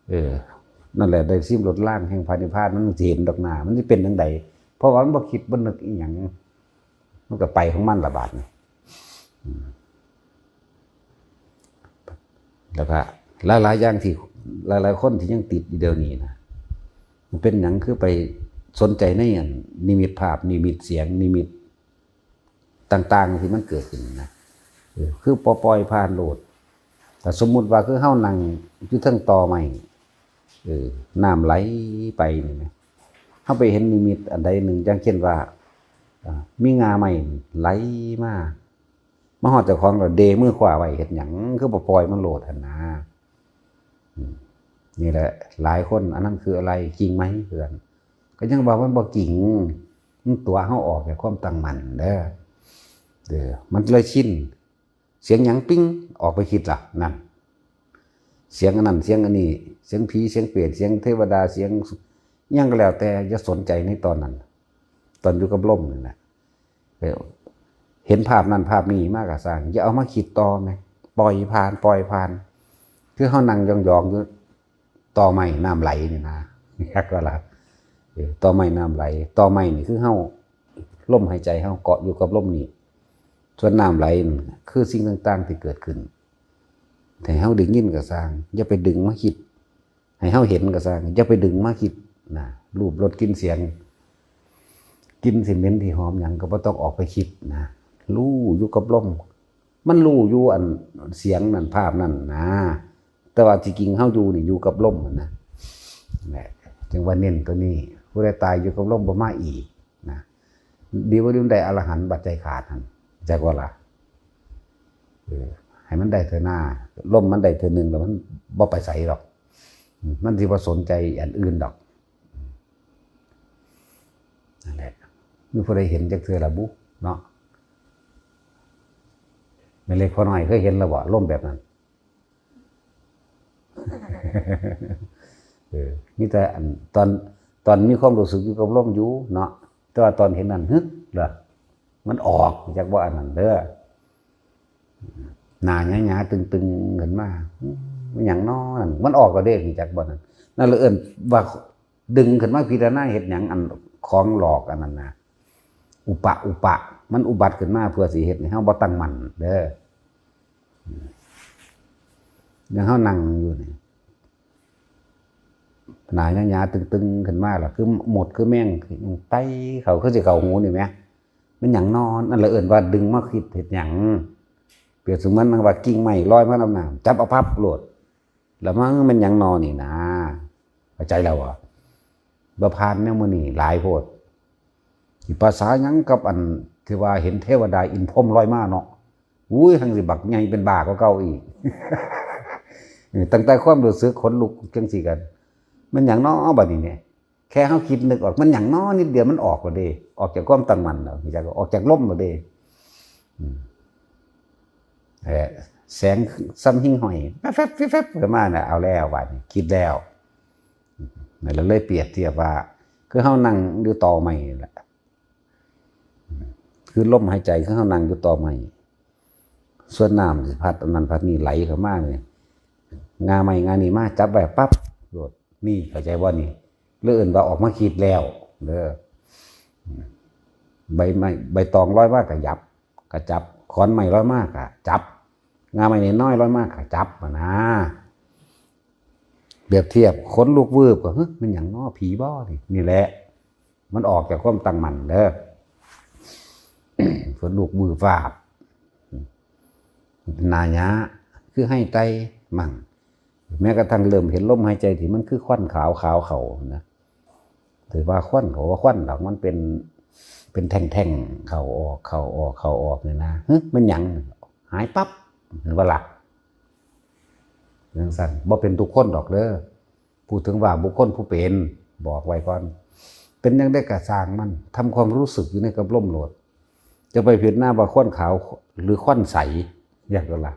เออ นั่นแหละ ได้ชิมรสรางแห่งพระนิพพาน มันสิเห็นดอกนา มันสิเป็นจั่งใด เพราะว่ามันบ่คิดบ่นึกอีหยัง มันก็ไปของมันละบาดนี่ อืม แล้วก็หลายๆอย่างที่หลายๆคนที่ยังติดอยู่เดี๋ยวนี้นะ มันเป็นหยังคือไปสนใจในอันนิมิตภาพ นิมิตเสียง นิมิตต่างๆที่มันเกิดขึ้นนะ เออ คือปล่อยผ่านโลด แต่สมมุติว่าคือเฮานั่งอยู่เทิงตอไม้ เออ น้ำไหลไปนี่นะ เฮาไปเห็นนิมิตอันใดหนึ่ง อย่างเช่นว่า อ่า มีง่าไม้ไหลมา มาฮอดเจ้าของแล้วเดมือคว้าไว้เฮ็ดหยัง คือบ่ปล่อยมันโลดหั่นนะ อืม นี่แหละ หลายคน อันนั้นคืออะไร จริงไหม เพื่อน ก็ยังว่ามันบ่จริง มันตั๋วเฮาออกจากความตั้งมั่นเด้อ เออ มันเลยชิน เสียงหยังปิ้ง ออกไปคิดละนั่น เสียงอันนั้นเสียงอันนี้ เสียงผีเสียงเปรตเสียงเทวดาเสียงหยังก็แล้วแต่ อย่าสนใจในตอนนั้น ตอนอยู่กับลมนี่นะ เห็นภาพนั้นภาพนี้มากกะซ่าง อย่าเอามาคิดต่อแหม ปล่อยผ่าน ปล่อยผ่าน คือเฮานั่งยองๆอยู่ตอไม้น้ำไหลนี่นะ จักว่าล่ะ เออ ตอไม้น้ำไหล ตอไม้นี่คือเฮา ลมหายใจเฮาเกาะอยู่กับลมนี่ ส่วนน้ำไหลนี่คือสิ่งต่างๆที่เกิดขึ้น ให้เฮาได้ยินกะซ่าง อย่าไปดึงมาคิด ให้เฮาเห็นกะซ่าง อย่าไปดึงมาคิดนะ รูป รส กลิ่น เสียง กลิ่นสิเหม็นสิหอมหยังก็บ่ต้องออกไปคิดนะ รู้อยู่กับลม มันรู้อยู่อันเสียงนั่นภาพนั่นนะ แต่ว่าที่จริงเฮาอยู่นี่อยู่กับลมหั่นนะ แหละ จึงว่าเน้นตัวนี้ ผู้ใดตายอยู่กับลมบ่มาอีกนะ ดีบ่ดีมันได้อรหันต์บัดใจขาดหั่น จักว่าล่ะ เออ ให้มันได้เทื่อหน้า ลมมันได้เทื่อหนึ่งแล้วมันบ่ไปไสดอก อืม มันสิบ่สนใจอันอื่นดอก นั่นแหละ มีผู้ใดเห็นจักเทื่อละบุเนาะ แม่เล็กพ่อน้อยเคยเห็นแล้วบ่ ลมแบบนั้น เออ มีแต่อันตอน ตอนมีความรู้สึกอยู่กับลมอยู่เนาะ แต่ว่าตอนเห็นนั่น หึ เหรอ มันออก จักว่าอันนั้นเด้อ หน้าหยาๆตึงๆขึ้นมา มันหยังน้อนั่น มันออกแล้วเด้ จักบ่นั่น นั่นเลยเอิ้นว่าดึงขึ้นมาพิจารณาเฮ็ดหยัง อันของหลอกอันนั้นนะ อุปะ อุปะ มันอุบัติขึ้นมาเพื่อสิเฮ็ดให้เฮาบ่ตั้งมั่นเด้อ อย่างเฮานั่งอยู่นี่ หน้าหยาๆตึงๆขึ้นมาล่ะ คือมดคือแมงไต่เข้า คือสิเข้าหูนี่แหม มันหยังน้อ อันละเอิ้นว่าดึงมาคิดเฮ็ดหยัง เปรียบเสมือนว่ากิ่งไม้ลอยมานำน้ำ จับเอาปั๊บโลด แล้วมัน มันหยังน้อนี่นะ เข้าใจแล้วบ่ บ่ผ่านแนวมื้อนี้หลายโพด สิภาษาหยังกับอันที่ว่าเห็นเทวดาอินทร์พรหมลอยมาเนาะ อุ้ย ทั้งสิบักใหญ่เป็นบ้ากว่าเก่าอีก เออ ตั้งแต่ความรู้สึกขนลุกจังซี่กัน มันหยังน้อบัดนี้เนี่ย แค่เฮาคิดนึกออก มันหยังน้อนิดเดียวมันออกแล้วเด้ ออกจากความตั้งมั่นแล้ว จักออกจากลมแล้วเด้ อืม เออ แสงส่ำหิ่งห้อย แฟบๆๆๆ ขึ้นมาน่ะ เอาแล้วบัดนี้ คิดแล้ว นั่นล่ะเลยเปรียบเทียบว่า คือเฮานั่งอยู่ตอไม้นี่แหละ คือลมหายใจคือเฮานั่งอยู่ตอไม้ ส่วนน้ำสิพัดอันนั้นพัดนี่ไหลเข้ามานี่ ง่าไม้ง่านี่มาจับไว้ปั๊บโลด นี่เข้าใจบ่นี่ เลยเอิ้นว่าออกมาคิดแล้วเด้อ ใบไม้ ใบตองลอยมากะหยับ กะจับ ขอนไม้ลอยมากะจับ ง่าไม้น้อยๆลอยมากะจับหั้นนะ เปรียบเทียบขนลุกวืบก็ "หึ มันหยังน้อ ผีบ่นี่" นี่แหละ มันออกจากความตั้งมั่นเด้อ ขนลุกวืบวาบ หน้าหยา คือไห้ไต่มั่ง แม้กระทั่งเริ่มเห็นลมหายใจที่มันคือควันขาวขาวเข้านะ ถือว่าควัน เขาว่าควันดอก มันเป็น เป็นแท่งๆ เข้าออก เข้าออก เข้าออกนี่นะ "หึ มันหยัง" หายปั๊บ เห็นบ่ล่ะ จังซั่น บ่เป็นทุกคนดอกเด้อ พูดถึงว่าบุคคลผู้เป็น บอกไว้ก่อน เป็นจั่งใดกะซ่างมัน ทำความรู้สึกอยู่ในกับลมโลด จะไปพิจารณาว่าควันขาวหรือควันใส อย่างนั้นล่ะ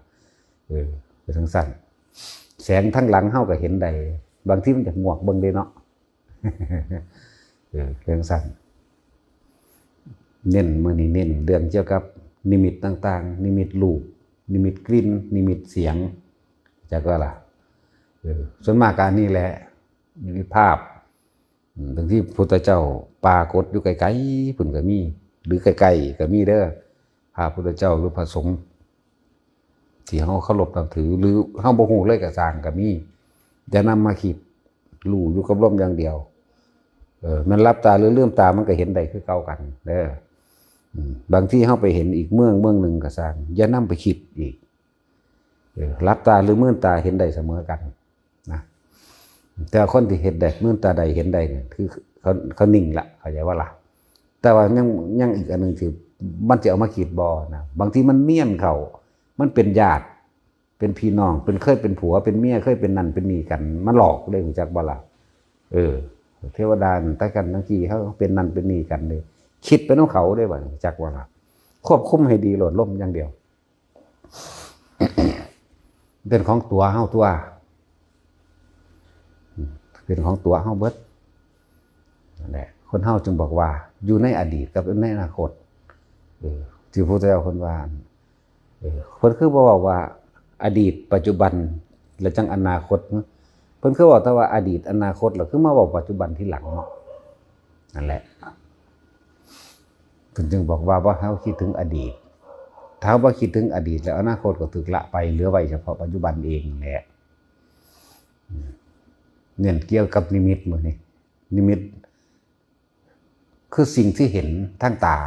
เออ เป็นจั่งซั่น แสงทางหลังเฮากะเห็นได้ บางทีมันอยากงวกเบิ่งเด้เนาะ เออ เป็นจั่งซั่น เน้น มื้อนี้เน้นเรื่องเกี่ยวกับนิมิตต่างๆ นิมิตรูป นิมิตกลิ่น นิมิตเสียง จักว่าล่ะ เออ ส่วนมากกะอันนี้แหละ นิมิตภาพ อืม บางทีพุทธเจ้าปรากฏอยู่ไกลๆ พุ้นกะมี หรือใกล้ๆ กะมีเด้อ พระพุทธเจ้าหรือพระสงฆ์ ที่เฮาเคารพนับถือ หรือเฮาบ่ฮู้เลยกะซ่างกะมี อย่านำมาคิด รู้อยู่กับลมอย่างเดียว เออ แม่นหลับตาหรือลืมตามันกะเห็นได้คือเก่ากันเด้อ อืม บางทีเฮาไปเห็นอีกเมืองเมืองหนึ่งกะซ่าง อย่านำไปคิดอีก เออ หลับตาหรือมืนตาเห็นได้เสมอกันนะ แต่คนที่เห็นได้ มืนตาได้เห็นได้เนี่ย คือเขา เขานิ่งละ เข้าใจบ่ล่ะ แต่ว่ายัง ยังอีกอันหนึ่งที่มันจะเอามาคิดบ่นะ บางทีมันเนียนเข้า มันเป็นญาติ เป็นพี่น้อง เป็นเคยเป็นผัว เป็นเมีย เคยเป็นนั่นเป็นนี่กัน มาหลอกเลย รู้จักบ่ล่ะ เออ เทวดานั่นแต่กันทั้งที่เขาเป็นนั่นเป็นนี่กันเลย คิดไปนำเขาได้บ่ รู้จักบ่ล่ะ ควบคุมให้ดีโลด ลมอย่างเดียว เป็นของตัวเฮาตัว เป็นของตัวเฮาเบิด นั่นแหละ คนเฮาจึงบอกว่าอยู่ในอดีตกับในอนาคต เออ ที่พระพุทธเจ้าเพิ่นว่า เออ เพิ่นคือบ่เว้าว่าอดีต ปัจจุบัน และจั่งอนาคต เพิ่นคือเว้าแต่ว่าอดีต อนาคต แล้วคือมาเว้าปัจจุบันทีหลังเนาะ นั่นแหละ เพิ่นจึงบอกว่า บ่ให้เฮาคิดถึงอดีต ถ้าเฮาบ่คิดถึงอดีต แล้วอนาคตก็ถูกละไป เหลือไว้เฉพาะปัจจุบันเองนั่นแหละ เน้นเกี่ยวกับนิมิตมื้อนี้ นิมิต คือสิ่งที่เห็นทางตา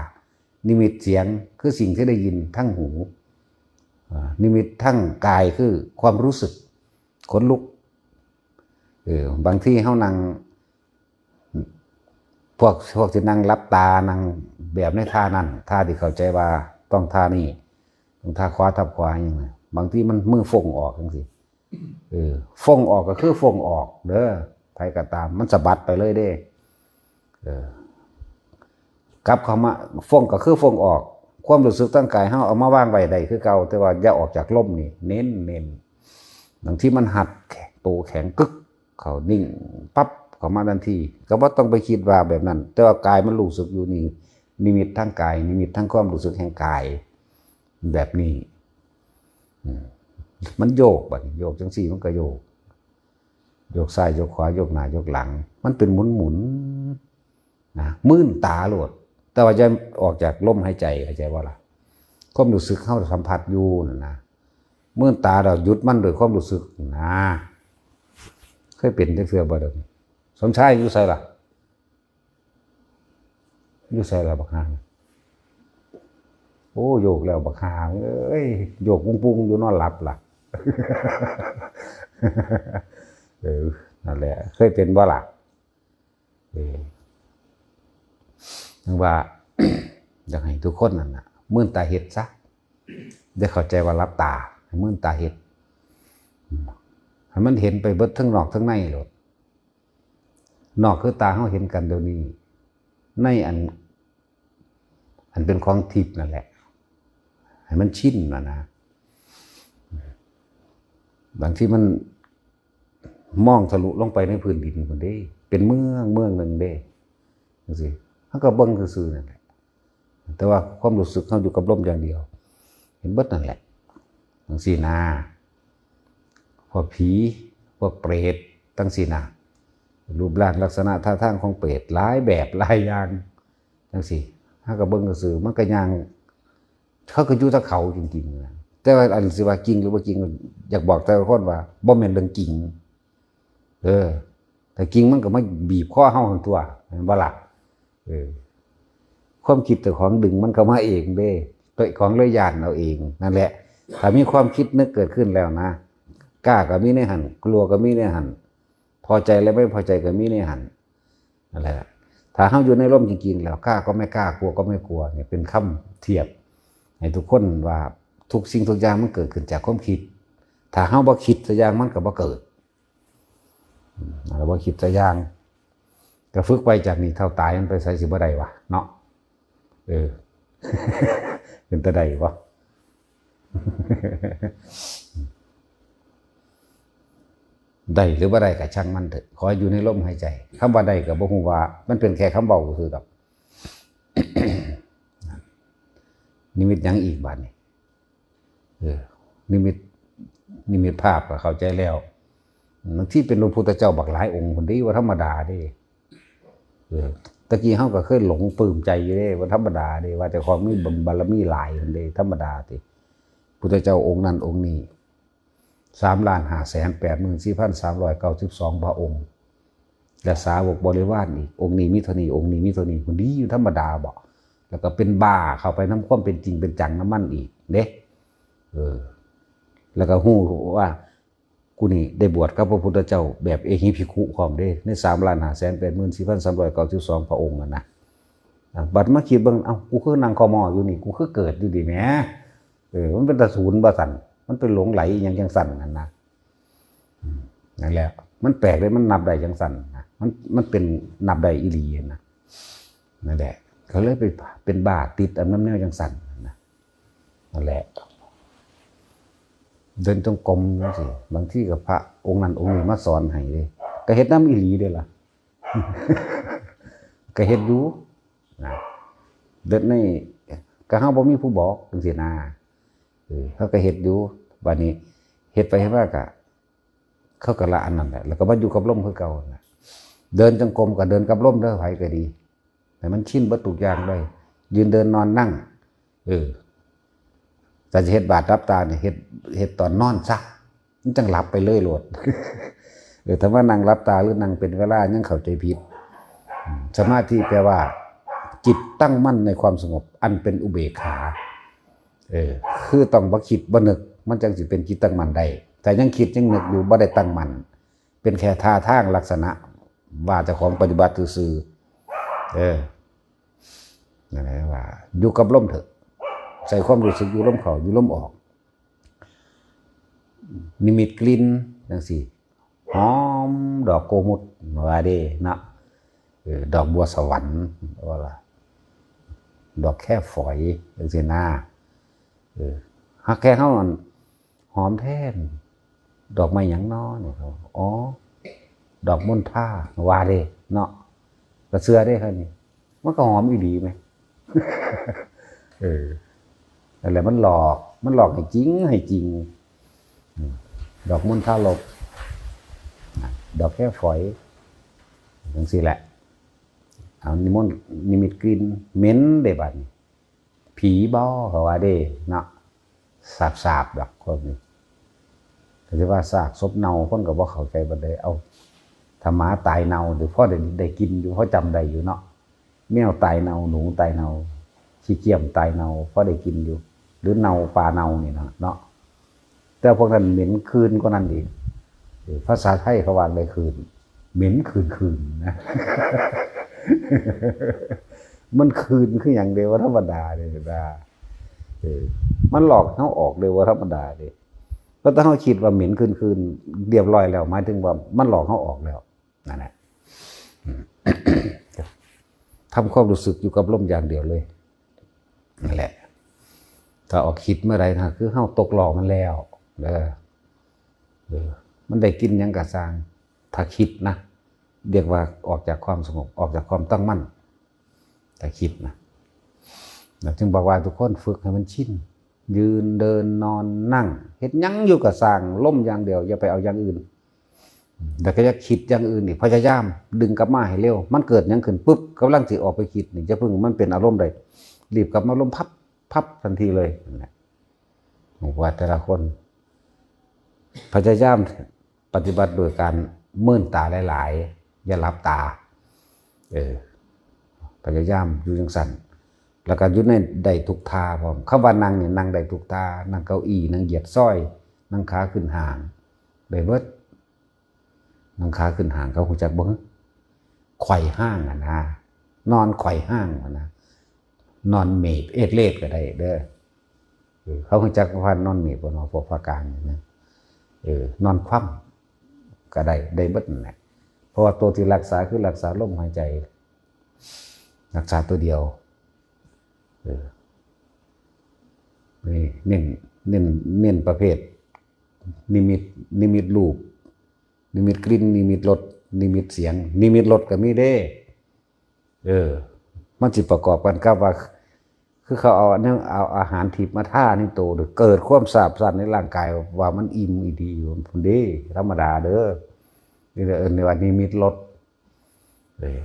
นิมิตเสียง คือสิ่งที่ได้ยินทางหู อ่า นิมิตทางกาย คือความรู้สึก ขนลุก เออ บางทีเฮานั่ง พวก พวกที่นั่งหลับตา นั่งแบบในท่านั้น ท่าที่เข้าใจว่าต้องท่านี้ ต้องท่าขวาทับขวาอย่างนี้ บางทีมันมือฟงออกจังซี่ เออ ฟงออกก็คือฟงออกเด้อ ไผก็ตาม มันสะบัดไปเลยเด้ เออ กลับเข้ามา ฟงก็คือฟงออก ความรู้สึกทางกายเฮาเอามาวางไว้ได้คือเก่า แต่ว่าอย่าออกจากลมนี่ เน้น เน้น บางทีมันหัดโตแข็งกึก เข้านิ่งปั๊บ เข้ามาทันที ก็บ่ต้องไปคิดว่าแบบนั้น แต่ว่ากายมันรู้สึกอยู่นี่ นิมิตทางกาย นิมิตทางความรู้สึกแห่งกาย แบบนี้ อืม มันโยกบัดนี้ โยกจังซี่มันก็โยก โยกซ้ายโยกขวา โยกหน้าโยกหลัง มันเป็นหมุนๆ นะ มื่นตาโลด แต่ว่าอย่าออกจากลมหายใจ เข้าใจบ่ล่ะ ความรู้สึกเฮาสัมผัสอยู่นั่นนะ มื่นตาแล้วหยุดมันด้วยความรู้สึกนะ เคยเป็นจักเทื่อบ่เด้อ สมชายอยู่ไสล่ะ อยู่ไสล่ะบักห่า โอ้ โยกแล้วบักห่าเอ้ย โยกปุ้งๆ อยู่นอนหลับล่ะ เออ นั่นแหละ เคยเป็นบ่ล่ะ เออ จั่งว่า อยากให้ทุกคนนั่นน่ะ มื่นตาเฮ็ดซะ ได้เข้าใจว่าหลับตา ให้มื่นตาเฮ็ด อืม ให้มันเห็นไปเบิดทั้งนอกทั้งในโลด นอกคือตาเฮาเห็นกันเดี๋ยวนี้ ในอัน อันเป็นของทิพย์นั่นแหละ ให้มันชินน่ะนะ บางทีมันมองทะลุลงไปในพื้นดินพุ้นเด้ เป็นเมืองเมืองหนึ่งเด้ จังซี่ เฮาก็เบิ่งซื่อๆ นั่นแหละ แต่ว่าความรู้สึกเฮาอยู่กับลมอย่างเดียว เห็นเบิดนั่นแหละ จังซี่นะ พวกผี พวกเปรต จังซี่นะ รูปร่างลักษณะท่าทางของเปรตหลายแบบหลายอย่าง จังซี่ เฮาก็เบิ่งซื่อๆ มันก็ย่าง เขาก็อยู่แต่เขาจริงๆ นะ แต่ว่าอันสิว่าจริงหรือบ่จริง อยากบอกแต่ละคนว่าบ่แม่นเรื่องจริง เออ แต่จริงมันก็มาบีบคอเฮาหั่นตั๊ว แม่นบ่ล่ะ เออ ความคิดเจ้าของดึงมันเข้ามาเองเด้ ตัวของเลยย้านเอาเอง นั่นแหละ ถ้ามีความคิดนึกเกิดขึ้นแล้วนะ กล้าก็มีในหั่น กลัวก็มีในหั่น พอใจและไม่พอใจก็มีในหั่น นั่นแหละ ถ้าเฮาอยู่ในลมจริงๆ แล้ว กล้าก็ไม่กล้า กลัวก็ไม่กลัว เนี่ยเป็นคำเทียบ ให้ทุกคนว่าทุกสิ่งทุกอย่างมันเกิดขึ้นจากความคิด ถ้าเฮาบ่คิดสักอย่างมันก็บ่เกิด อืม เราบ่คิดสักอย่าง ก็ฝึกไปจากนี้เท่าตายมันไปไสสิบ่ได้วะ เนาะ เออ เป็นตาได้บ่ ได้หรือบ่ได้ก็ช่างมันเถอะ ขอให้อยู่ในลมหายใจ คำว่าได้ก็บ่ฮู้ว่า มันเป็นแค่คำเว้าซื่อๆ ดอก นิมิตหยังอีกบาดนี้ เออ นิมิต นิมิตภาพก็เข้าใจแล้ว บางทีเป็นพระพุทธเจ้าบักหลายองค์พุ้นเด้ บ่ธรรมดาเด้ เออ ตะกี้เฮาก็เคยหลงปลื้มใจอยู่เด้ บ่ธรรมดาเด้ ว่าเจ้าของมีบารมีหลายพุ้นเด้ ธรรมดาติ พุทธเจ้าองค์นั้นองค์นี้ สามล้านห้าแสนแปดหมื่นสี่พันสามร้อยเก้าสิบสองพระองค์ และสาวกบริวารอีก องค์นี้มีเท่านี้ องค์นี้มีเท่านี้ พุ้นเด้ อยู่ธรรมดาบ่ แล้วก็เป็นบ้าเข้าไปนำความเป็นจริงเป็นจังนำมันอีกเด้ เออ แล้วก็ฮู้ว่า กูนี่ได้บวชกับพระพุทธเจ้าแบบเอหิภิกขุพร้อมเด้ ในสามล้านห้าแสนแปดหมื่นสี่พันสามร้อยเก้าสิบสองพระองค์นั่นนะ อ่ะ บัดมาคิดเบิ่ง เอ้า กูคือนั่งคอมออยู่นี่ กูคือเกิดอยู่นี่แหม เออ มันเป็นตาศูนย์บ่ซั่น มันเป็นหลงไหลอีหยังจังซั่นนั่นนะ อืม นั่นแหละ มันแปลกเลย มันนับได้จังซั่นนะ มัน มันเป็นนับได้อีหลีนะ นั่นแหละ ก็เลยไปเป็นบ้าติดอันนำแนวจังซั่นนะ นั่นแหละ เดินจงกรมจังซี่ บางทีก็พระองค์นั้นองค์นี้มาสอนให้เด้ ก็เฮ็ดนำอีหลีเด้ล่ะ ก็เฮ็ดอยู่นะ เดินนี่ ก็เฮาบ่มีผู้บอกจังซี่นะ เออ เฮาก็เฮ็ดอยู่ บัดนี้เฮ็ดไปเฮ็ดมาก็ เขาก็ละอันนั้นแหละ แล้วก็มาอยู่กับลมคือเก่านั่นแหละ เดินจงกรมก็เดินกับลมเด้อ ไผก็ดี ให้มันชินเบิดทุกอย่างเลย ยืนเดินนอนนั่ง เออ ถ้าจะเฮ็ดบาดหลับตาเนี่ย เฮ็ด เฮ็ดตอนนอนซะ มันจั่งหลับไปเลยโลด เออ ถ้าว่านั่งหลับตาหรือนั่งเป็นเวลายังเข้าใจผิด อืม สมาธิแปลว่า จิตตั้งมั่นในความสงบ อันเป็นอุเบกขา เออ คือต้องบ่คิดบ่นึก มันจั่งสิเป็นจิตตั้งมั่นได้ ถ้ายังคิดยังนึกอยู่ บ่ได้ตั้งมั่น เป็นแค่ท่าทางลักษณะ ว่าเจ้าของปฏิบัติซื่อๆ เออ นั่นแหละว่า อยู่กับลมเถอะ ใส่ความรู้สึกอยู่ลมเข้า อยู่ลมออก นิมิตกลิ่นจังซี่ หอมดอกโกมุต ว่าเด้เนาะ เออ ดอกบัวสวรรค์ ว่าล่ะ ดอกแค่ฝอยจังซี่นะ เออ หากแค่เฮาอัน หอมแท้น ดอกไม้หยังน้อนี่ เขา อ๋อ ดอกมณฑา ว่าเด้เนาะ ก็เชื่อเด้ครับนี่ มันก็หอมอีหลีไหม เออ นั่นแหละมันหลอก มันหลอกให้จริง ให้จริง อืม ดอกมณฑาลบ ดอกแค่ฝอย จังซี่แหละ เอานิมนต์ นิมิตกลิ่น เหม็นเด้บัดนี้ ผีบ่ เขาว่าเด้เนาะ สาบๆ ดอกคนนี้ ก็สิว่าซากศพเน่า คนก็บ่เข้าใจปานใด เอา ถ้าหมาตายเน่า หรือพอได้ ได้กลิ่นอยู่ พอจำได้อยู่เนาะ แมวตายเน่า หนูตายเน่า ขี้เกียมตายเน่า พอได้กลิ่นอยู่ หรือเน่า ปลาเน่านี่นะเนาะ แต่พวกนั้นเหม็นคืนกว่านั้นอีก เออ ภาษาไทยเขาว่าอะไรคืน เหม็นคืนคืนนะ มันคืนคือหยังเด้ บ่ธรรมดาเด้นะ เออ มันหลอกเฮาออกเด้ บ่ธรรมดาเด้ เพราะถ้าเฮาคิดว่าเหม็นคืนคืน เรียบร้อยแล้ว หมายถึงว่ามันหลอกเฮาออกแล้ว นั่นแหละ อืม ทำความรู้สึกอยู่กับลมอย่างเดียวเลย นั่นแหละ ถ้าออกคิดเมื่อไหร่นะ คือเฮาตกหลอกมันแล้ว เด้อ เออ มันได้กลิ่นหยังก็ซ่าง ถ้าคิดนะ เรียกว่าออกจากความสงบ ออกจากความตั้งมั่น ถ้าคิดนะ แล้วจึงบอกว่าทุกคนฝึกให้มันชิน ยืน เดิน นอน นั่ง เฮ็ดหยังอยู่ก็ซ่าง ลมอย่างเดียว อย่าไปเอาอย่างอื่น แล้วก็อย่าคิดอย่างอื่นอีก พยายามดึงกลับมาให้เร็ว มันเกิดหยังขึ้นปุ๊บ กำลังสิออกไปคิดนี่ อย่าเพิ่งมันเป็นอารมณ์ใด รีบกลับมาลมพับ พับทันทีเลย นั่นแหละ ผมว่าแต่ละคน พยายามปฏิบัติโดยการเมินตาหลายๆ อย่าหลับตา เออ พยายามอยู่จังซั่น แล้วก็อยู่ใน ได้ทุกท่าพร้อม คำว่านั่งนี่นั่งได้ทุกท่า นั่งเก้าอี้ นั่งเหยียดซอย นั่งขาขึ้นห้าง ได้เบิด นั่งขาขึ้นห้าง เขาฮู้จักบ่ ไขว่ห้างอะนะ นอนไขว่ห้างอะนะ นอนเมบเอดเลดก็ได้เด้อ เออ เขาฮู้จักว่านอนเมบบ่เนาะ พวกภาคกลางนี่นะ เออ นอนคว่ำก็ได้ ได้เบิดนั่นแหละ เพราะว่าตัวที่รักษาคือรักษาลมหายใจ รักษาตัวเดียว เออ นี่เน้น เน้น เน้นประเภท นิมิต นิมิตรูป นิมิตกลิ่น นิมิตรส นิมิตเสียง นิมิตรสก็มีเด้ เออ มันสิประกอบกันกับว่า คือเขาเอาอันนั้น เอาอาหารทิพย์มาทาในตัว หรือเกิดความซาบซ่านในร่างกายว่ามันอิ่มอีดีอยู่พุ้นเด้ ธรรมดาเด้อ นี่แหละเอิ้นว่านิมิตรส เออ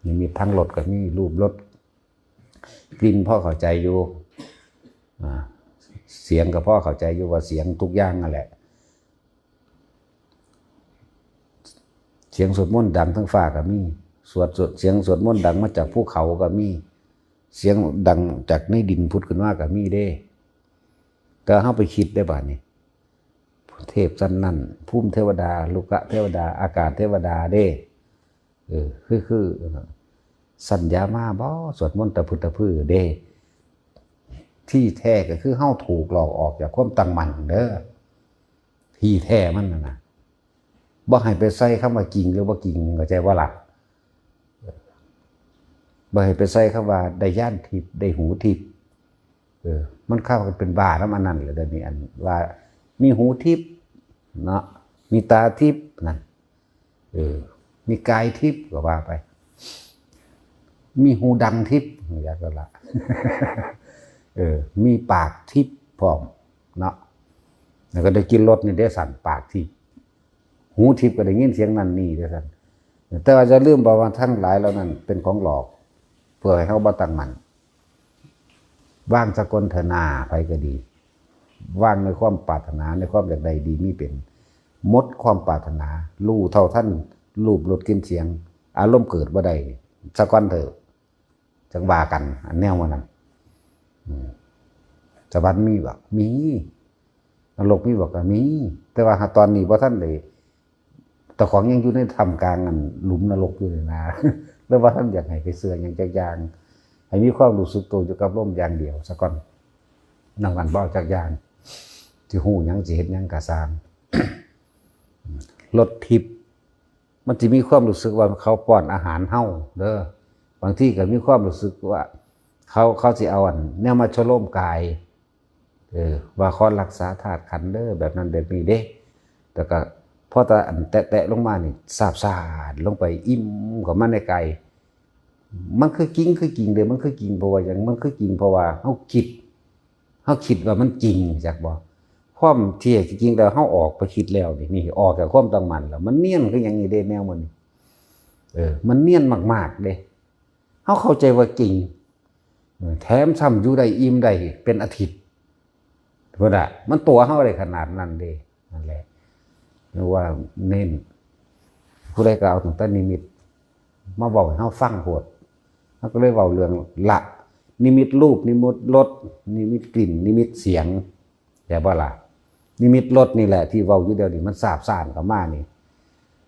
นิมิตทางรสก็มี รูปรส กลิ่นพอเข้าใจอยู่ อ่า เสียงก็พอเข้าใจอยู่ว่าเสียงทุกอย่างนั่นแหละ เสียงสวดมนต์ดังทั้งฟ้าก็มี สวด สวด เสียงสวดมนต์ดังมาจากภูเขาก็มี เสียงดังจากในดินผุดขึ้นมาก็มีเด้ แต่เฮาไปคิดได้บาดนี้ เทพชั้นนั้น ภูมิเทวดา รุกขเทวดา อากาศเทวดาเด้ เออ คือ คือ สัญญามาบ่ สวดมนต์ตะพึดตะพือเด้ ที่แท้ก็คือเฮาถูกหลอกออกจากความตั้งมั่นเด้อ ที่แท้มันน่ะนะ บ่ให้ไปใส่คำว่าจริงหรือบ่จริง เข้าใจบ่ล่ะ บ่ให้ไปใส่คำว่าได้ญาณทิพย์ ได้หูทิพย์ เออ มันเข้ากันเป็นบ้านำอันนั้นแหละ เดี๋ยวนี้อันว่า มีหูทิพย์เนาะ มีตาทิพย์นั่น เออ มีกายทิพย์ก็ว่าไป มีหูดังทิพย์อยากก็ละ เออ มีปากทิพย์พร้อมเนาะ แล้วก็ได้กินรสนี่ได้สั่นปากทิพย์ หูทิพย์ก็ได้ยินเสียงนั่นนี่ได้สั่น แต่ว่าจะลืมบอกว่าทั้งหลายเหล่านั้นเป็นของหลอก เพื่อให้เขาบ่ตั้งมั่น วางสะกอนเถอะนา ไผก็ดี วางในความปรารถนา ในความอยากได้ดีมีเป็น หมดความปรารถนา รู้เท่าทัน รูปรสกลิ่นเสียง อารมณ์เกิดบ่ได้ สะกอนเถอะ จังว่ากัน อันแนวมันนั้น อืม สวรรค์มีบ่ มี นรกมีบ่ ก็มี แต่ว่าหาตอนนี้บ่ทันได้ เจ้าของยังอยู่ในท่ามกลางอันหลุมนรกอยู่นี่นะ แล้วว่าท่านอยากให้ไปเชื่อหยังจักอย่าง ให้มีความรู้สึกตัวอยู่กับลมอย่างเดียวซะก่อน นอกนั้นบ่เอาจักอย่าง สิฮู้หยัง สิเฮ็ดหยังก็ซ่าง รสทิพย์ มันสิมีความรู้สึกว่าเขาป้อนอาหารเฮาเด้อ บางทีก็มีความรู้สึกว่า เขา เขาสิเอาอันแนวมาชโลมกาย เออ ว่าขอรักษาธาตุขันธ์เด้อ แบบนั้นแบบนี้เด้ แต่ก็พอแต่อันแตะๆลงมานี่ สาบซ่านลงไป อิ่มเข้ามาในกาย มันคือจริง คือจริงเด้ มันคือจริง เพราะว่าหยัง มันคือจริง เพราะว่าเฮาคิด เฮาคิดว่ามันจริง จักบ่ ความที่จริงแล้วเฮาออกไปคิดแล้วนี่ นี่ออกจากความตั้งมั่นแล้ว มันเนียนคือหยังนี่เด้ แนวมันนี่ เออ มันเนียนมากๆเด้ เฮาเข้าใจว่าจริง แถมซ้ำอยู่ได้อิ่มได้เป็นอาทิตย์ พุ้นน่ะ มันตั๋วเฮาได้ขนาดนั้นเด้ นั่นแหละ นึกว่าเน้น ผู้ใดก็เอาตั้งแต่นิมิต มาเว้าให้เฮาฟังโพด เฮาก็เลยเว้าเรื่องละ นิมิตรูป นิมิตรส นิมิตกลิ่น นิมิตเสียง แต่บ่ล่ะ นิมิตรสนี่แหละที่เว้าอยู่เดี๋ยวนี้ มันสาบซ่านเข้ามานี่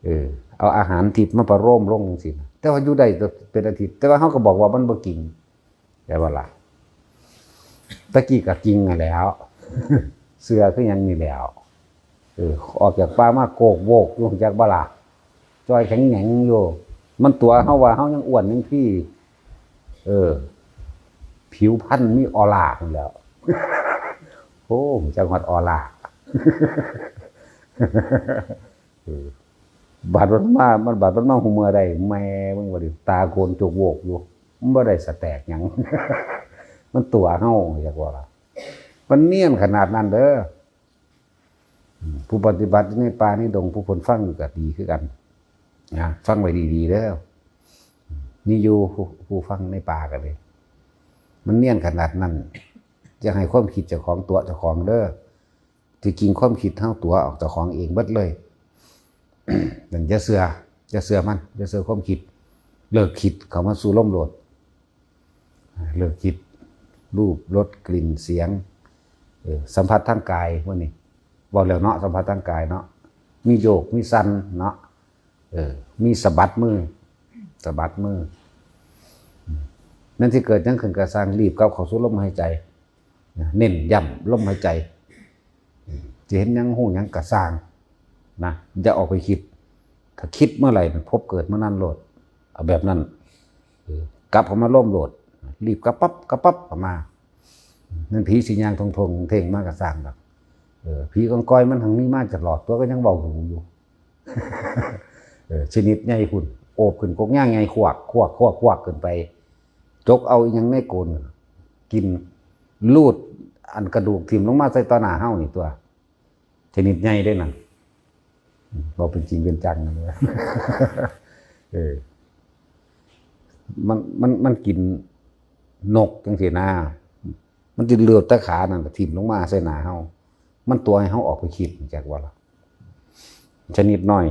เออ เอาอาหารทิพย์มาประโลมลงจังซี่นะ แต่ว่าอยู่ได้เป็นอาทิตย์ แต่ว่าเฮาก็บอกว่ามันบ่จริง แต่ว่าล่ะ ตะกี้ก็จริงนั่นแหล้ว เชื่อคือหยังนี่แหล้ว เออ ออกจากป่ามาโกกโวกอยู่ จักบ่ล่ะ จ่อยแข็งแหงอยู่ มันตั๋วเฮาว่าเฮายังอ้วนยังพี เออ ผิวพรรณมีออร่าพู้นแหล้ว โอ้ จักฮอดออร่า เออ บาดมันมา มันบาดมันมาฮู้เมื่อใด แม่มึงว่าดิ ตาโกนจกโวกอยู่ มันบ่ได้สแต็กหยัง มันตั๋วเฮา จักว่าล่ะ มันเนียนขนาดนั้นเด้อ อืม ผู้ปฏิบัติในป่าในดง ผู้เพิ่นฟังอยู่ก็ดีคือกัน นะ ฟังไว้ดีๆเด้อ มีอยู่ผู้ ผู้ฟังในป่าก็เลย มันเนียนขนาดนั้น จะให้ความคิดเจ้าของตั๋วเจ้าของเด้อ ที่จริงความคิดเฮาตั๋วออกเจ้าของเองเบิดเลย นั่นอย่าเชื่อ อย่าเชื่อมัน อย่าเชื่อความคิด เลิกคิดเข้ามาสู่ลมโลด เลิกคิด รูป รส กลิ่น เสียง เออ สัมผัสทางกายพวกนี้ เว้าแล้วเนาะ สัมผัสทางกายเนาะ มีโยก มีสั่นเนาะ เออ มีสะบัดมือ สะบัดมือ อืม นั่นที่เกิดหยังขึ้นก็ซ่าง รีบกลับเข้าสู่ลมหายใจ นะ เน้นย้ำลมหายใจ อืม สิเห็นหยังฮู้หยังก็ซ่าง นะ อย่าออกไปคิด ถ้าคิดเมื่อไหร่ ภพเกิดเมื่อนั้นโลด เอาแบบนั้น เออ กลับเข้ามาลมโลด รีบกลับปั๊บ กลับปั๊บเข้ามา นั่นผีสิย่างทงๆเท่งๆมาก็ซ่างดอก เออ ผีกองกอยมันหังมีมาตลอด ตั๋วก็ยังเว้าหูอยู่ เออ ชนิดใหญ่พุ้น โอบขึ้นกกย่างใหญ่ ขวาก ขวาก ขวาก ขวากขึ้นไป จกเอาอีหยังในโกน กิน ลูดอันกระดูกถิ่มลงมาใส่ต่อหน้าเฮานี่ตั๋ว ชนิดใหญ่เด้นั่น อืม เว้าเป็นจริงเป็นจังนั่นเลย เออ มัน มัน มันกินนกจังซี่นะ มันสิเลือดแต่ขานั่นก็ถิ่มลงมาใส่หน้าเฮา มันตั๋วให้เฮาออกไปคิด จักว่าล่ะ ชนิดน้อย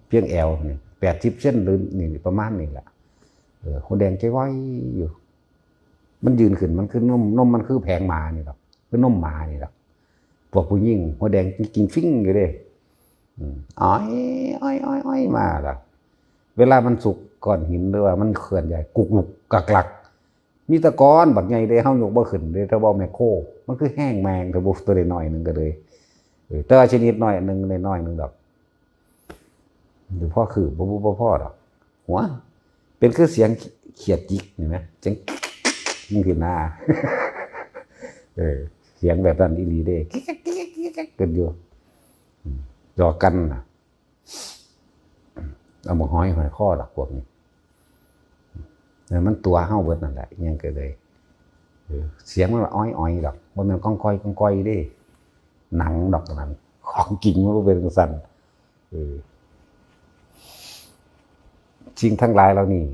เพียงแอวนี่ แปดสิบเซน หรือนี่ ประมาณนี้แหละ เออ หัวแดงใจไวอยู่ มันยืนขึ้น มันคือนม นมมันคือแผงหมานี่ดอก คือนมหมานี่ดอก พวกผู้หญิงหัวแดงจริงๆ ฟิ้งอยู่เด้ อืม อ้อย อ้อย อ้อย อ้อย มาล่ะ เวลามันสุกก้อนหิน หรือว่ามันเคลื่อนไหว กุกลุกกักลัก มีแต่ก้อนบักใหญ่เด้ เฮายกบ่ขึ้นเด้ ถ้าบ่แมคโคร มันคือแฮงแมง ถ้าบ่ตัวน้อยหนึ่งก็เลย เออ แต่ว่าชนิดน้อยหนึ่ง น้อยหนึ่งดอก หรือพ่อคือบ่ บ่ บ่พอดอก หัว เป็นคือเสียงเขียดจิกนี่นะ เสียง จังซี่นะ เออ เสียงแบบนั้นอีหลีเด้ กิกกิกกิก แก๊กกันอยู่ อืม หยอกกันน่ะ เอาหมกหอยหอยข้อดอกพวกนี้ เนี่ยมันตัวเฮาเบิดนั่นแหละ ยังก็เลย เออ เสียงมันอ้อยอ้อยดอก บ่แม่นก้องก้อยก้องก้อยเด้ หนังดอกนั้น ของจริงมันบ่เป็นจั่งซั้น เออ สิ่งทั้งหลายเหล่านี้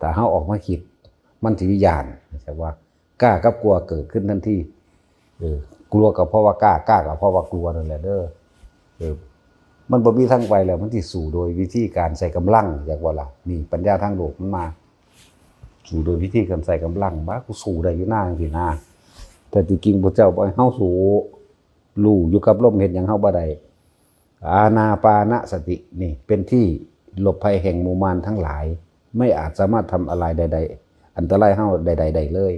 ถ้าเฮาออกมาคิด มันสิมีย้าน แต่ว่ากล้ากับกลัวเกิดขึ้นทันที เออ กลัวก็เพราะว่ากล้า กล้าก็เพราะว่ากลัวนั่นแหละเด้อ เออ มันบ่มีทางไปแล้ว มันสิสู้โดยวิธีการใช้กำลัง อยากว่าล่ะ นี่ปัญญาทางโลกมันมา สู้โดยวิธีการใช้กำลัง ว่ากูสู้ได้อยู่นะ จังซี้นะ แต่ที่จริงพระเจ้าบ่ให้เฮาสู้ รู้อยู่กับลม เฮ็ดหยังเฮาบ่ได้ อานาปานสตินี่เป็นที่หลบภัยแห่งหมู่มารทั้งหลาย ไม่อาจสามารถทำอะไรใดๆ อันตรายเฮาใดๆ ได้เลย